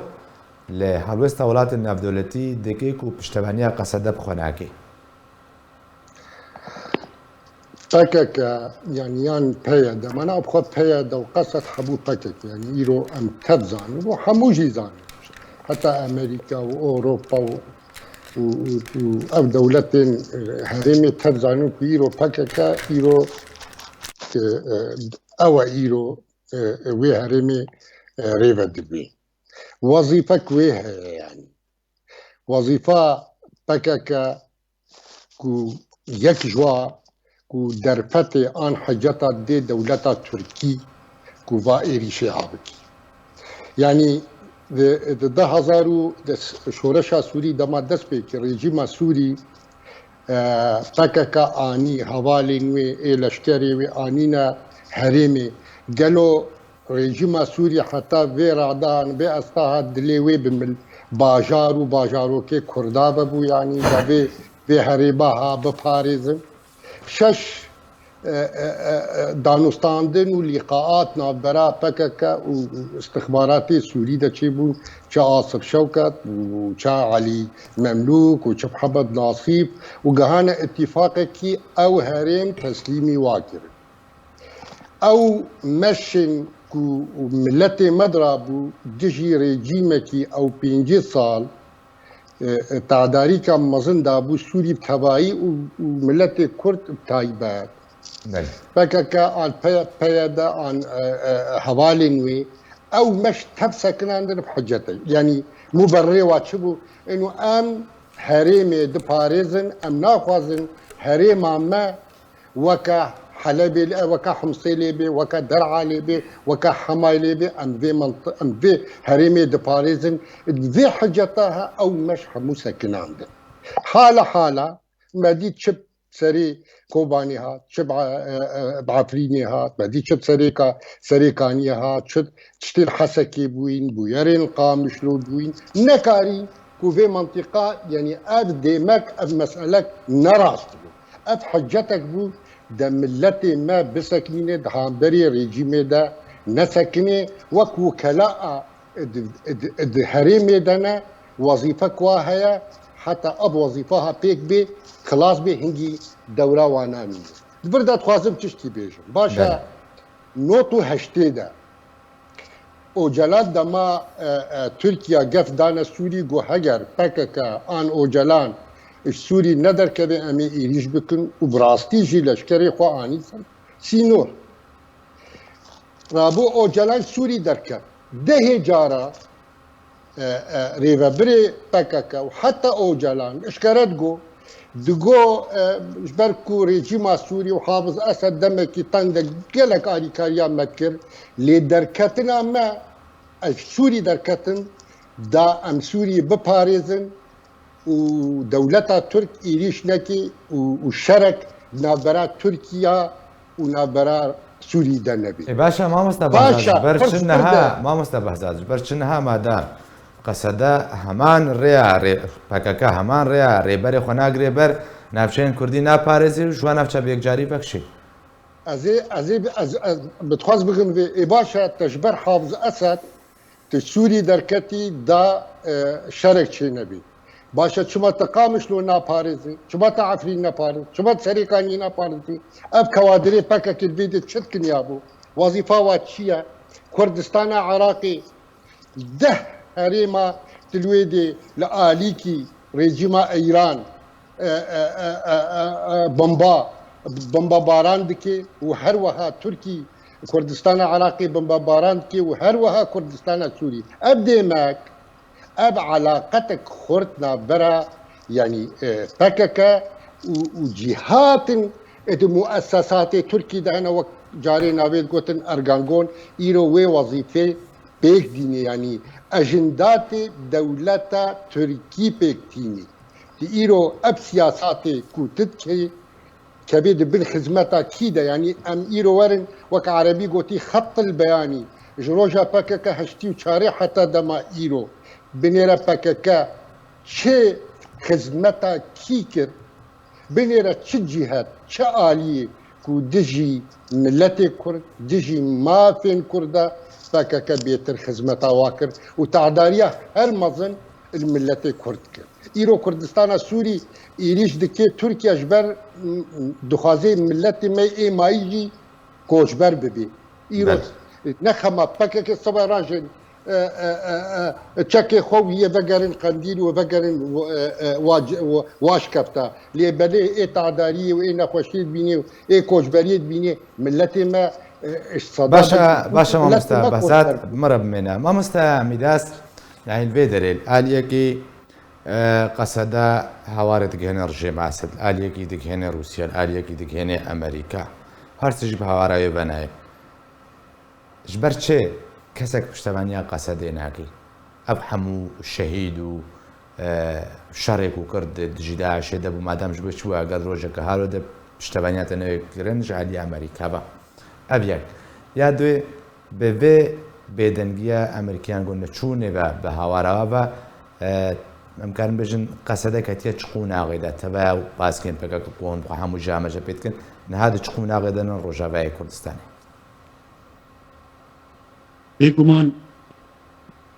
li helwesta welatên navdewletî dike ku piştevaniya Qesede bi xwe nake? P K K, yanî yan P Y D, mana bi xwe P Y D û Qesed hebû P K K, yanî îro em tev zanin û hemû jî zanin. Heta Amerîka û Ewropa û, û, û, û ev dewletên, e, herêmê tev zanin ku îro P K K, îro, e, e, ew e îro, e, e, wê herêmê, e, rêve dibê. Wezîfek wê heye yanî. Wezîfa P K K ku yek ji wa ku derfetê an heceta dê dewleta Tirkî ku va êrîşê ha bikî. Yanî di, di du hezar û di şoreşa Sûrî dema dest pê kir, rejîma Sûrî, e, P K K anî, hevalên wê ê leşkerê wê anîne herêmê. Gelo rejîma Sûrî heta vê radahan, vê estaha dilê wê bi mil-, bajar û bajarokê Kurda vebû, yanî da vê, vê herêma ha biparêzin. Şeş, e, e, e, e, danûstandin û lîqaat navbera P K K û istixbaratê Sûrî de çêbûn, çi Asif Şewket û çi Elî Memlûk û çi Mihemed Nasîf û gihane îtîfaqekî ew herêm teslîmî wa kirin. Ew meşên ku miletê me dirabû dijî rejîmekî ew pêncî sal, e, e, tadarîka mezin dabû Sûrî bi tevayî û, û miletê Kurd bi taybet. Belê. P K K an P-, P Y D an, e, e, hevalên wê, ew meş tev sekinandin bi hicetê. Yanî muberrê wa çi bû? Êno em herêmê diparêzin, em naxwazin herêma me weke Helebê lê, weke Himsê lê bê, weke Der'a lê bê, weke Hemayê lê bê, em vê menti-, em vê herêmê diparêzin. Vê hiceta he ew meş hemû sekinandin. Hala hala me dît çi serê Kobanê hat, çi bi, e, e, bi Efrînê hat, me dît çi serê Ka-, Serêkaniyê hat, çi tiştên Hesekê bûyîn, bûyerên Qamişlo bûyîn. Nekarî ku vê mentiqa, yanî ev dêmek, ev meselek ne rast bû. Ev hiccetek bû, de miletê me bisekinîne, di hemberî rejîmê de nesekinê, wek wikela a di, di, di herêmê de ne, wezîfek wa heye, heta ev wezîfa ha pêk bê, xilas bê, hingî dewra wa namîne. Di vir de dixwazim tiştî bêjim. Baş e, Belê. nod û heştê de Ocalan dema, e, e, Tirkiye gef dane Sûrî, got heger P K K an Ocalan ji Sûrî nederkeve, em ê êrîş bikin û bi rastî jî leşkerê xwe anî ser sînor. Rabû Ocalan Sûrî derket. Dehê cara, e, e, rêvebirê P K K û heta Ocalan eşkere digo, digo, e, ji ber ku rejîma Sûrî û Hafiz Esed demekî teng de gelek alîkariya me kir, lê derketina me, ez Sûrî derketin, da em Sûrî biparêzin û dewleta Tirk êrîş nekî û, û şerek navbera Tirkiya û navbera Sûrî de nebî. Ê baş e, mamoste Baş e, Behzat, ji ber pirs çi pir niha, de. mamoste Behzat, ji ber çi niha madem Qesede heman rêya rê-, P K K heman rêya rêberê xwe nagirê ber, navçeyên Kurdî naparêzî û ji wan navça bi yekcarî vekişî? Ez ê, ez ê, ez, ez, bi dixwaz bigim vê. Ê baş e, te ji ber Hafiz Esed, tu Sûrî derketî da, e, şerek çênebî. Baş e, çima te Qamişlo naparêzî? Çima te Efrîn neparêzî? Çima te Serêkaniyê neparêzî? Ev kewadirê P K K li vê de çi dikin yabo? Wezîfa wa çi ye? Kurdistana Iraqê deh herêma Tilwêdê li alîkî rejîma Îran, e, e, e, e, e, e, bomba, bombabaran dike û her wiha Tirkî Kurdistana Iraqê bombebaran dike û her wiha Kurdistana Sûrî. Ev demek, ev elaqetek xurt navbera, yanî, e, P K K û, û cîhatin di muessesatê Tirkî de hene, wek carê navê digotin Ergengon, îro wê wezîfê pêk dîne, yanî ejendatê dewleta Tirkî pêk tînî. Di îro ev siyasatê ku tu dikê, kevê di bin xizmeta kî de, yanî em îro werin wek erebî gotî xettil beyanî, ji roja P K K heştî û çarê heta dema îro binêre P K K çi xizmeta kî kir, binêre çi cîhet, çi aliyê ku dijî miletê Kurd, dijî mafên Kurda P K K bêtir xizmeta wa kir û tehdariya her mezin li miletê Kurd kir. Îro Kurdistana Sûrî êrîş dike, Tirkiye ji ber, m, m, dixwaze miletê me ê mayî jî koçber bibe. Îro ne xema P K K seba rajin, e, e, e, e, çekê xwe wî yê vegerin Qendîl û vegerin, e, e, wa, wa, wa şikefta. Lê belê ê tedariyê û ê nexweşiyê dibînê û ê koçberiyê dibînê miletê me, e, ji sedana Başa, başa miletê mamoste me Behzat, koçber bû. Bi me re bimêne. Mamoste Mîdas, yani li vê derê, li aliyekî, e, Qeseda hewarê digihêne rejîma Esed, li aliyekî digihêne Rûsya, li aliyekî digihêne Amerîka. Her tişt jî bi hewara wê ve nayê. Ji ber çi kesek piştevaniya Qesedê nake? Ev hemû şehîd û, e, şerê ku kir di dijî DAIŞê de bû, madem ji bo çi bû, eger rojeke halo de piştevaniya te newê kirin ji alî Amerîka ve. Ev yek. Ya duê, bi vê bêdengiya Amerîkiyan ku neçûnê ve bi hawara ve, e, em karin bêjin Qesede ketiye çi qonaxê de, teveya baskên P K K ku hûn xwe hemû ji me jî pê dikin, niha di çi qonaxê de ne Rojavayê Kurdistanê. Bêguman,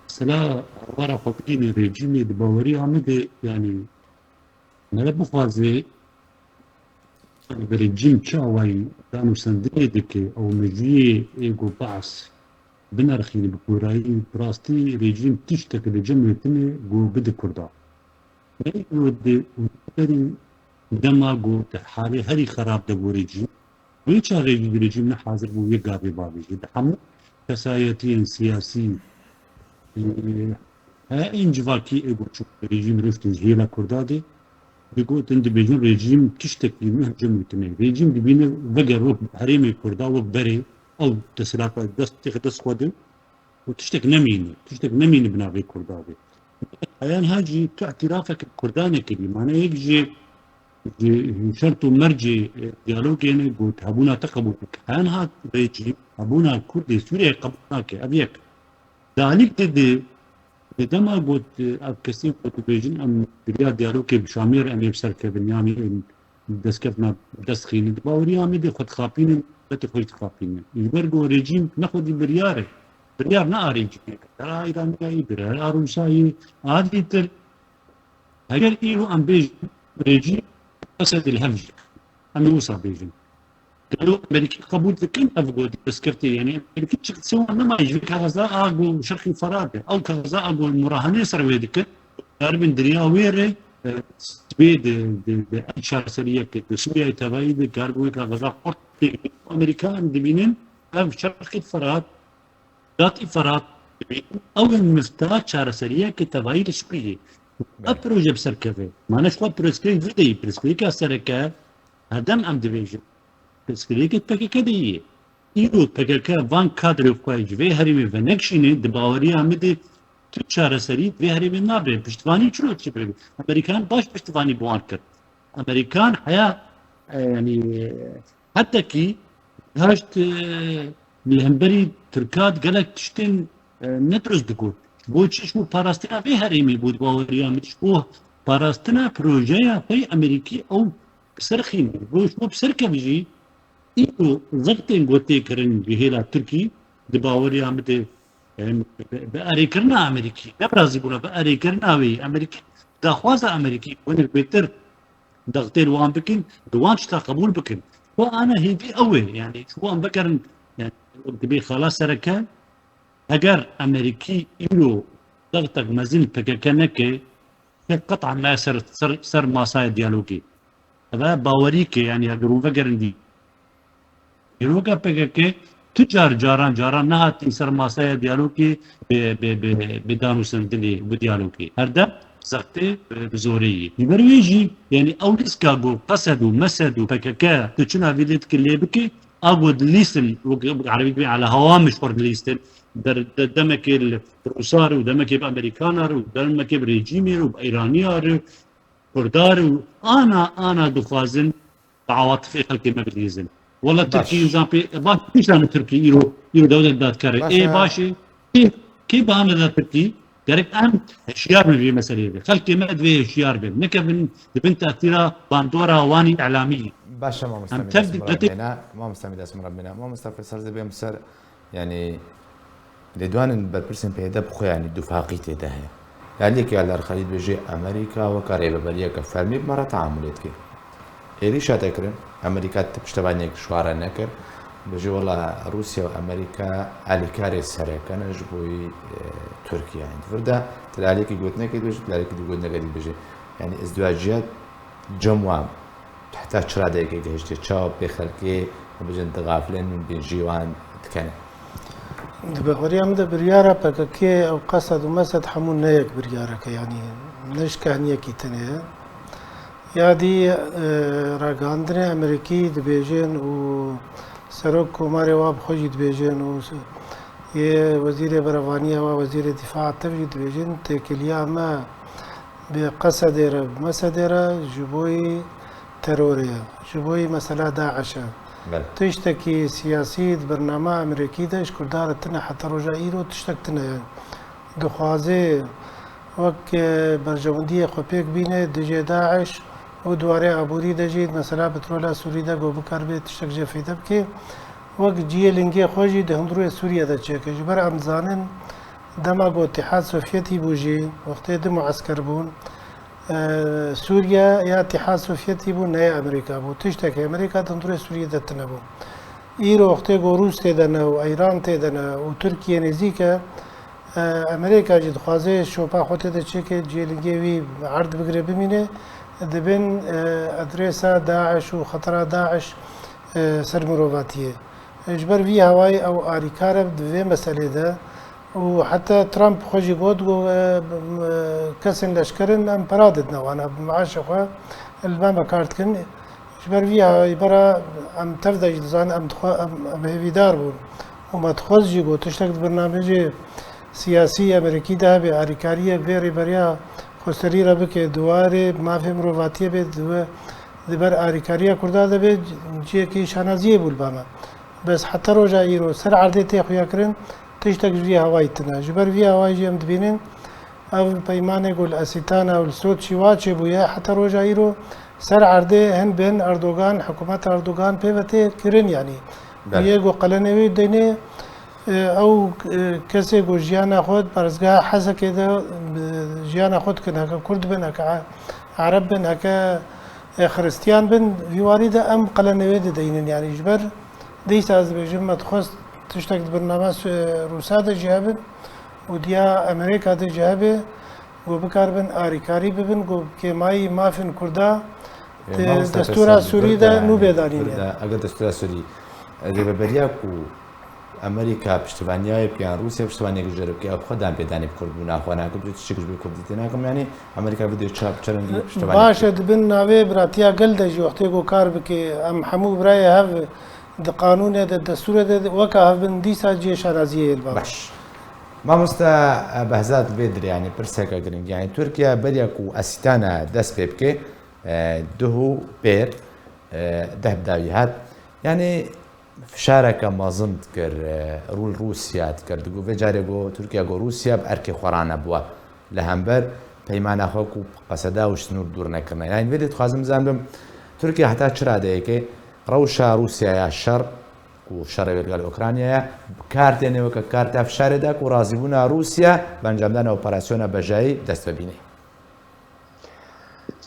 mesela, hawara xwe bigihîne rejîmê di baweriya min de, yanî, mere bixwaze, bi rejîm çi awayî danûsendinê dike, ew mejiyê ê ku Baas binerxîne bi gorayî, bi rastî rejîm tiştek li cem wê tune ku bide Kurda. Berî ku di, berî dema ku di halê herî xerab de bû rejîm, wê çaxê jî rejîm ne hazir bû wê gavê bavêje. Di hemû kesayetiyên siyasî, e, he ên civakî ê ku çû rejîm riftin ji hêla Kurda de, digotin dibêjin rejîm tiştekî ne cem wê tune. Rejîm dibîne veger wek herêmê Kurda, wek berê, ew desthilata dest, têxe dest xwe de, û tiştek nemîne, tiştek nemîne bi navê Kurda be. Heyan ha jî tu îtirafek Kurda nekirî. Mane yek ji, ji şert û mercê, e, diyalogê ne got hebûna te qebûl bike. Heyan ha rejîm hebûna Kurdê Sûriyeyê qebûl nake. Ev yek. Di alîk de, de, di dema got, e, ev kesên ku dibêjin em bi riya diyalogê bi Şamê re em ê bi ser kevin, yanî em destkeftna dest xînin. Di baweriya me de xwe dixapînin, xetê xwe jî dixapînin. Ji ber ku rejîm ne xwedî biryar e. Biryar ne a rejîmê, biryar a Îraniyayî, biryar a Rûsayî, a dîtir. Heger îro em bêjin rejîm Esed li hev jî. Em ê wisa bêjin. Gelo Amerîkî qebûl dikin ev got destkeftê, yanî Amerîkî çiqt sewan nemaye ji vê kaxeza a got Şerqî Ferat e. Ew kaxeza a got murahanê ser wê dikin. Karibin diriya wê re, e, wê di, di, di ev çareseriyeke di Sûriyeyê tevayî de karibin wê kaxeza xurt tê. Amerîka em dibînin ev Şerqî Ferat, Gatî Ferat dibînin. Ew in mifta çareseriyeke tevayî li Sûriyeyê. Ev proje bi ser keve. Mane ji xwe pirsgirêk vê deyî, pirsgirêka sereke herdem em dibêjin. Pirsgirêkê P K K de ye. Îro P K K van kadrê xwe ji vê herêmê venekişîne, di baweriya min de tu çareserî vê herêmê nabe. Piştivanî çiro çi bibe? Amerîkan baş piştivanî bi wan kir. Amerîkan heya, e, yanî, e, hetekî haşt, e, li hemberî Tirkan gelek tiştên, e, ne dirust digot. Bo çi? Ji bo parastina vê herêmê bû, di baweriya min, ji bo parastina projeya xwe yê Amerîkî ew bi ser xîne. Bo ji bo bi ser keve jî, îro zextên ku tê kirin ji hêla Tirkî, di baweriya min de, em, bi, bi erêkirina Amerîkî, ne bi razîbûna, bi erêkirina wê, Amerîkî, daxwaza Amerîkî, hinek bêtir daxtên wan bikin, di wan tişta qebûl bikin. Xwe ana hêvî ew e, yanî, ji bo em vegerin, yanî, wek dibê xala sereke, heger Amerîkî îro daxtek mezin P K K neke, P K K qet'a ne ser, ser, ser masaya diyalogê. Ev e bawerî ke, yanî, eger hûn vegerin dî. Dîroka P K K Tu car caran caran nehatî ser masaya diyalogê bi, bi, bi, bi danûstendinê û bi diyalogê. Her dem zextê bi, bi zorê yî. Ji ber wê jî, yanî ew lîstika ku Qesed û Mesed û P K K tu çi navê lê dikî lê bikî, a ku dilîstin, wek, wek erebî dibê ala hewa mişxur dilîstin, der, de, demekê li Rûsar û demekê bi Amerîkanar û demekê bi rejîmê û bi Îraniyar û Kurdar û ana, ana dixwazin bi awatifê xelkê me bilîzin. Wela Baş. Tirkî însan pê, baş tiştan Tirkî îro, îro dewlet dadkar e. Baş Ê e. Baş e. Kê, kê bahane da Tirkî? Gerek em hişyar bin vê meseleyê de. Xelkê me divê hişyar bin. Nekevin di bin tesîra bandora wanî îlamî. Baş e, mamosta Em Mîdas tev diqetê Murabêna. Mamosta Mîdas Murabêna. Mamosta Feysel, ez ê bêm ser, yanî, lêdwanên berpirsên P Y D bi xwe, yanî, dufaqî tê de heye. Yanî, yekê Eldar Xelîl dibêje, Amerîka weke rêveberiyeke fermî bi me re teamulê dike. Êrîşa te kirin, Amerîka ti piştevaniyek ji xwe re nekir. Dibêje, wela Rûsya û Amerîka alîkarê sereke ne ji bo yî, e, Tirkiye. Yanî, di vir de, ti li aliyekî gotinekê dibêje, ti li aliyekî di gotinekê dibêje. Yanî, îzdiwaciya cem wan heta çi radeyekê gihiştê, çawa pê xelkê, em bêjin, dixafilin û bêjî wan dikene? Di baweriya min de biryara P K K ew Qesed û Mesed hemû ne yek biryarek e, yanî ne ji kehniyekî tenê ye. Ya dî, e, ragihandinê Amerîkî dibêjin û serok komarê wa bi xwe jî dibêjin û yê wezîrê berevaniya wa, wezîrê dîfaa tev jî dibêjin, têkiliya me bi Qesedê re, bi Mesedê re ji bo yî terorê ye, ji bo yî mesela DAIŞ e. Belê. Tiştekî siyasî di bernama Amerîkî de ji Kurdan re tine, heta roja îro tiştek tine ye. Dixwaze wek, e, berjewendiyê xwe pêk bîne dijê DAIŞ û di warê aborî de jî mesela petrola Sûrî de ku bikaribe tiştek jê feyde bike. Wek cihê lingê xwe jî di hundirê Sûriye de çêke. Ji ber em dizanin, dema ku Îtîhad Sovyetî bû jî, wextê du muesker bûn, e, Sûriye ya Îtîhad Sovyetî bû, ne ya Amerîka bû. Tiştekî Amerîka di hundirê Sûriye de tine bû. Îro wextê ku Rûs tê de ne û Îran tê de ne û Tirkiye nêzîk e, e, Amerîka jî dixwaze şopa xwe tê de çêke, cihê lingê wî erd bigire bimîne, dibin, e, adresa DAIŞ û xetera DAIŞ, e, ser mirovatiyê. Ji ber vî hawayî ew arîkar e di vê meselê de û heta Trump xwe jî got, got, e, kesên leşker in, em pera didine wana, bi meaşê xwe li me me kar dikin. Ji ber vî hawayî bera em tev de jî dizanin, em dixwe-, em, em hêvîdar bûn û me dixwest jî got tiştek di bernameyê siyasî Amerîkî de hebe, alîkariyê vê rêberiya xweserî re bike, di warê mafê mirovatiyê be, di we-, di ber alîkariya Kurda de be, cihekî şanaziyê bû li ba me. Bes heta roja îro ser erdê tê xuyakirin, tiştek ji vî hawayî tune. Ji ber vî hawayî jî em dibînin, ev peymanê ku li Asîtana û li Soçî wa çêbûye, heta roja îro ser erdê hin bên Erdogan, hikûmeta Erdogan pê ve tê kirin, yanî. Belê. Yê ku qelenê wê deynê, e, ew, e, kesê ku jiyana xwe di parêzgeha Hesekê de, e, jiyana xwe dikin, heke Kurd bin, heke E-, Ereb bin, heke, e, Xiristiyan bin, vî warî de em qelenê wê dideynin, yanî ji ber dîsa ez dibêjim, me dixwest tiştek di bernama Su-, Rûsa de jî hebin û diya Amerîka de jî hebe, ku bikaribin arîkarî bibin, ku kêmayî mafên Kurda Ê, di mamoste destûra Feysel, Sûrî de nû bê danîne. Eger destûra Sûrî, e, rêveberiya ku Amerîka piştivaniyê bike yan Rûsya piştivaniyê jê re bike, ew xwe dan pêdanê bi Kurd bûna xwe nakin, tu tiştek ji bo Kurdî tê nakim, yanî Amerîka vê çap çerên piştivanê Baş e, di bin navê biratiya gel de jî wextê ku kar bike, em hemû birayê hev di qanûnê de, destûrê de, weka hev bin, dîsa cihê şanaziyê yê li ba. Baş. Mamoste, e, Behzat, vê dirê, yanî pirseke giring. Yanî Tirkiye beriya ku Asîtana dest pê bike, e, duh û pêr, e, deh bi dawî hat. Yanî fişareke mezin dikir, e, rû li Rûsya dikir. Digot, vê carê got, Tirkiye got, Rûsya bi erkê xwe re nebû. Li hember peymana xwe ku Qeseda û ji sinûr dûr nekirine. Yanî vê dê dixwazim bizanibim, Tirkiye heta çi radeyekê rewşa Rûsyaya şer, ku şerê wê li gel Ukraynayê ye, bi kar têne weke karta fişarê de ku razîbûna Rûsya bi encamdana operasyona bejayî dest ve bîne.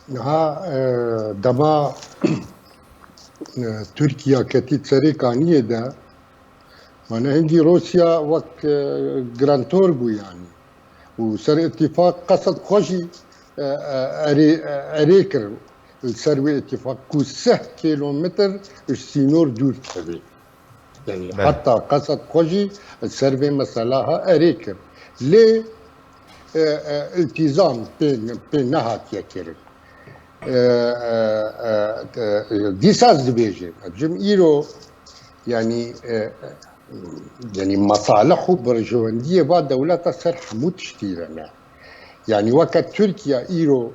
Niha, e, dema, e, Tirkiye ketî serê kaniyê de, mane hingî Rûsya wek, e, garantor bû yanî. Û ser îtîfaq Qesed xwe jî, e, e, erê, e, erê kir li ser wê îtîfaq ku sih kîlometr ji sînor dûr dikeve. Yani, belê, heta qesed xwe jî ser vê mesela ha erê kir. Lê, e, e, îltîzam pê, pê nehatiye kirin. E, e, e, e, dîsa ez dibêjim, em jim îro, yani, e, yani, mesalih û berjewendiyê va dewleta ser hemû tiştî re ne. Yani, weke Tirkiye îro,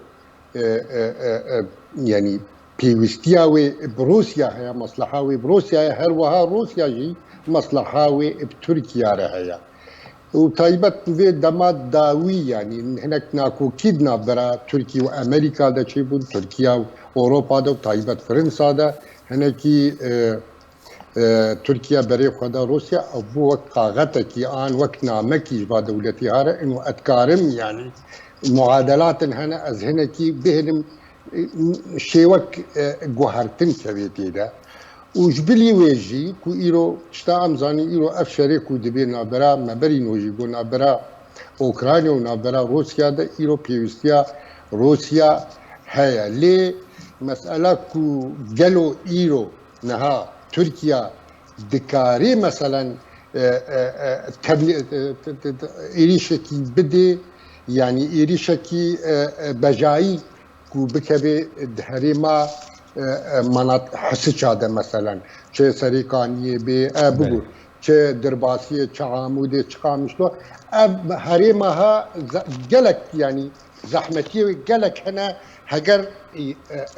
e, e, e, e, yani, pêwîstiya wê bi Rûsya heye, mesleha wê bi Rûsya ye, her wiha Rûsya jî mesleha wê bi Tirkiye re heye. Û taybet vê dema dawî, yani, hinek nakokî di navbera Tirkiye û Amerîka de çêbûn, Tirkiye û Ewropa de û taybet Fransa de hinekî, e, e, Tirkiye berê xwe da Rûsya, ew bû wek kaxetekî an wek namekî ji va dewletî hare, û ez karim, yani, muadelatin hene, ez hinekî bihêlim, e, şêwek, e, guhertin kevê tê de. Û ji bilî wê jî ku îro tişta em zanîn, îro ev şerê ku dibe navbera me berî nojî got, navbera Ukrayna û navbera Rûsya de, îro pêwîstiya Rûsya heye. Lê mesela ku gelo îro niha Tirkiye dikarê, meselen, e, e, e, tevlî-, e, te-, te-, te-, êrîşekî bidê, yanî êrîşekî, e, e, bejayî ku bikeve di herêma, e, e, manat Hisiça de, meselen, çi Serêkaniyê bê, e, bigur, belê, çi Dirbasiyê, çi Amûdê, çi Qamişlo, ev herêma ha ze-, gelek, yanî zehmetiyê wê gelek hene, heger, e, e,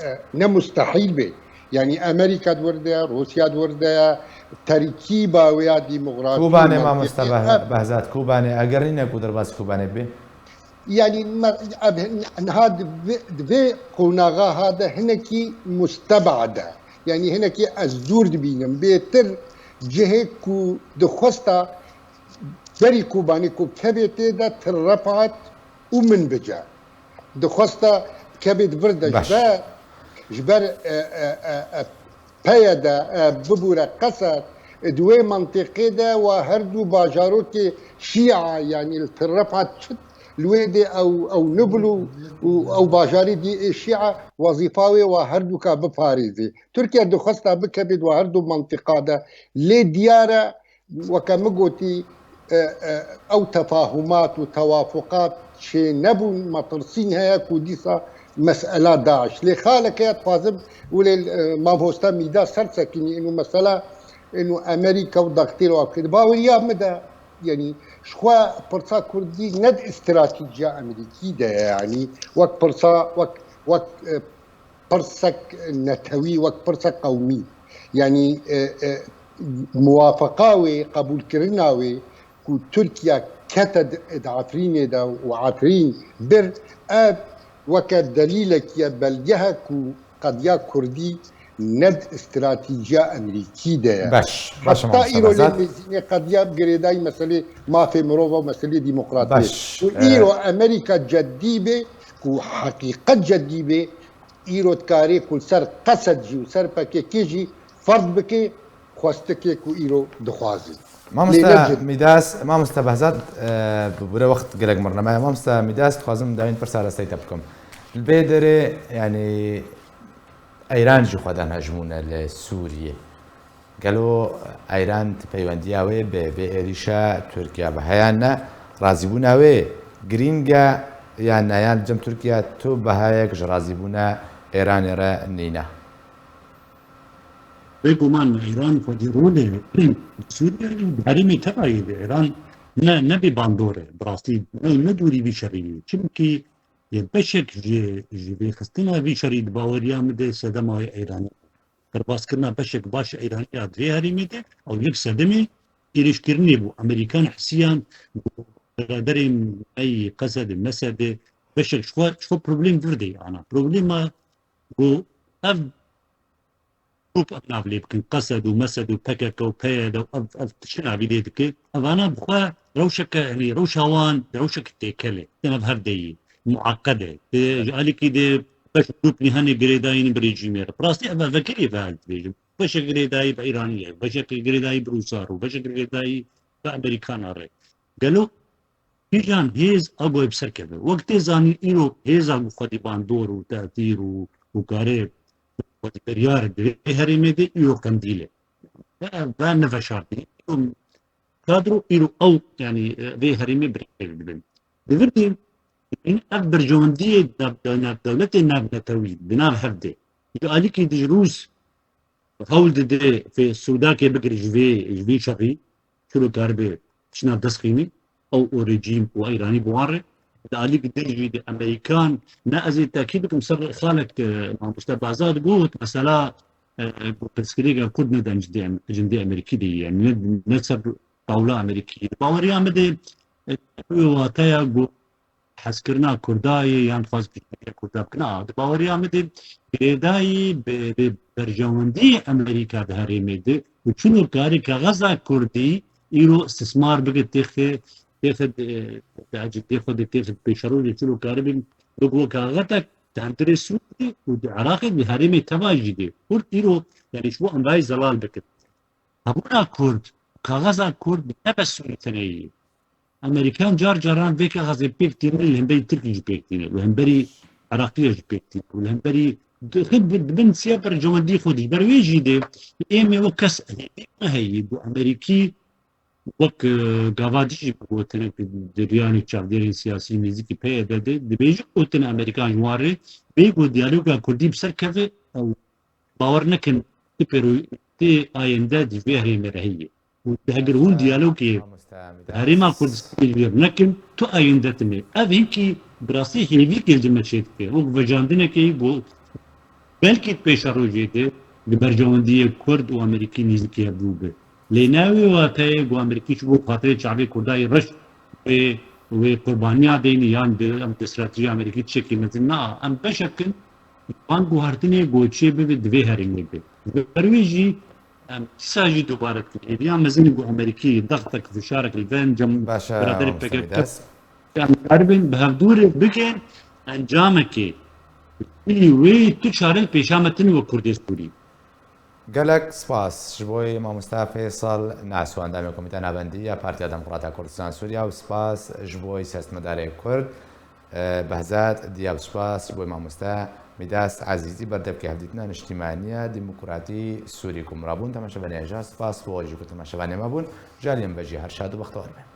e, ne mustehîl bê. Yanî Amerîka di wir de ye, Rûsya di wir de ye, terkîba wê ya demografî, Kobanê, mamoste mantîqî, Beh-, ev Behzat, Kobanê, eger nîne ku derbasî Kobanê bê? Yanî me-, ev hin-, niha di vê, di vê qonaxa ha de hinekî mustebad e. Yanî hinekî ez dûr dibînim. Bêtir cihê ku dixwesta berî Kobanê ku kevê tê de tirrepat û min bice. Dixwesta kevê di vir de, baş, ji ber, ji ber, e, e, e, e, peye de, e, bibûre Qesed, e, di wê mentiqê de wa her du bajarokê Şîa, yanî li Tirrepat çit, li wê dê ew, ew Nubl û, û ew bajarê dî ê Şîa, wezîfa wê wa her duka biparêzê. Tirkiye dixwesta bikevê di wa her du mentiqa de, lê diyar e, weke min gotî, e, e, ew tefahumat û tewafuqat çê nebûn, metirsîn heye ku dîsa mesela DAIŞ. Lê xaleke ya dixwazim wile, e, mamoste Mîda ser sekinî, inu mesela, inu Amerîka û daxtê li wa bike. Di baweriya min de, yanî, ji xwe pirsa Kurdî ne di stratejiya Amerîkî de ye, yanî, wek pirsa, wek, wek, e, pirsek netewî, wek pirsek qewmî. Yanî, e, e, muwafeqa wê, qebûlkirina wê ku Tirkiye kete di, di Efrînê de û Efrîn bir, ev weke delîlekî ye, belgehe ku qediya Kurdî ne di stratejiya Amerîkî de ye. Baş, baş, heta îro lê Behzat. Mêzînê qediya girêdayî meselê mafê mirov û meselê demokratiyê. Baş, û e, îro Amerîka ceddî bê, ku heqîqet ceddî bê, îro dikarê ku li ser Qesed jî û ser P K K jî ferz bike xwestikê ku îro dixwazin. Lê ne Mamoste cid. Mîdas, Mamoste Behzat, e, bi bûre wext gelek mirneme ye. Mamoste Mîdas, dixwazim dawîn pirsa rasteyî te bikim. Li bê derê, yanî, Eyran jî xwe dan hejmûne li Sûriyê. Gelo Eyran di peywendiya wê bi vê êrîşa Tirkiye ve heye ne? Razîbûna wê girîng e yan ne? Yan cem Tirkiye tu behayek ji razîbûna Îranê re nîne? Bêguman Îran xwedî rolê Sûriye herêmê tevayî de Îran ne, ne bê bandor e, bi rastî ne, ne dûrî vî şerî ye. Çimkî yê beşek ji, ji vêxistina vî şerî di baweriya min de sedema wê Îranê. Derbaskirina beşek baş Îranê ya di vê herêmê de ew yek sedemê êrîşkirinê bû. Amerîkan hisiyan biraderên me yê Qesedê, Mesedê, beşek ji xwe, ji xwe problem vir de ana. Problema ku ev grup ev nav lê bikin, Qesed û Mesed û P K K û P Y D û ev, ev tiştin avî lê dike. Evana bi xwe rewşeke, yanî rewşa wan, rewşeke têkel e. Ev hev de yî, muaqqed e. Di, ji alîkî de beş grûp nîhanê girêdayî ne bi rejîmê re. Bi rastî ev, ev vekirî ve ez dibêjim. Beşek girêdayî bi Îranî ye, beşek girêdayî bi Rûsa re, beşek girêdayî bi Amerîkana re. Gelo Kîjan hêz a ku ê bi ser keve? Wek tê zanîn îro hêza ku xwedî bandor û tesîr û, û kare xwedî biryar di vê herêmê de îro Qendîl e. Ve ev ve neveşartî. Kadro îro ew, yanî, e, vê herêmê birêve dibin. Di vir de, ev berjewendiyê nav-, navdewletê navnetewî di nav hev de. Ji alîkî dij Rûs hewl dide vê sûdakê bigire ji vê, ji vê şerî, çilo karibe çi nav dest xînî, ew û rejîm û Îranî bi wan re. Di alîkî din jî di Amerîkan, ne ez ê tekîd bikim ser xalek, e, mamoste Behzad got, mesela, e, ku pirsgirêka Kurd ne dencdê Em-, cindê Amerîkî de ye, ne, ne ser tawla Amerîkî. Di baweriya min de, e, wê wateya ku hezkirina Kurda ye yan xwaz piştgiriya Kurda bikine. A, di baweriya min de girêdayî bi, bi berjewendiyê Amerîka di herêmê de û çilo karî kaxeza Kurdî îro istismar bike têxe, têxe, e, di cindê xwe de têxe pêşerojê çilo karî bin, wek, wek kaxetek di hundirê Sûriyê û di Iraqê di herêmê teva jî de. Kurd îro, yanî ji bo em vayî zelal bikin. Hebûna Kurd, kaxeza Kurd ne bes Sûrî tenê ye. Amerîkan car caran vê kaxezê pêk tîne, li hemberî Tirkî jî pêk tîne, li hemberî Iraqiya jî pêk tîne, li hemberî di, di, di bin siya berjewendî xwe dî. Ber wê jî de êm ê wek kes hêvî me heye ku Amerîkî wek, e, gava dijî bi gotinek di riyanî çavdêrên siyasî nêzîkî P Y D de dibêje gotin Amerîkan ji wan re bê ku diyaloga Kurdî bi ser keve ew bawer nekin ti pêro-, ti ayende di vê herêmê re heye. Û heger hûn diyalogê herêma Kurdistanê ji bîr nekin, tu ayende tine. Ev hinkî bi rastî hêvîkê ji me çêdike. Wek vejandinekê ku belkî di pêşerojê de di berjewendiyê Kurd û Amerîkî nêzîkî hev bûbe. Lê ne wê wateyê ku Amerîkî ji bo xatirê çavê Kurda yê reş wê, wê qurbaniya deyne yan di, em di stratejiya Amerîkî tiştekî mezin na. Em beşek in van guhertinê ku çê bibe di vê herêmê de. Ji ber wê jî em dîsa jî dubare dikin. Hêviya mezin ku Amerîkî dextek fişarek li vê encam Baş e, biraderê mamoste P K K Midas. Em karibin bi hevdû re bikin encamekê. Wî wê tu çare li pêşa me tune wek Kurdê Sûrî. Gelek spas ji bo mamoste Feysal Nas, endamê Komîteya Navendî ya Partiya Demokrata Kurdistan Sûriya û spas ji bo siyasetmedarê Kurd, e, Behzad Diyab, spas ji bo mamoste Midas Ezîzî, berdevkê Hevdîtina Niştîmaniya Demokratî Sûrî ku min re bûn. Temaşevanê hêja spas bo jî ku temaşevanê me bûn. Ji aliyê min ve jî her şad û bextewar bin.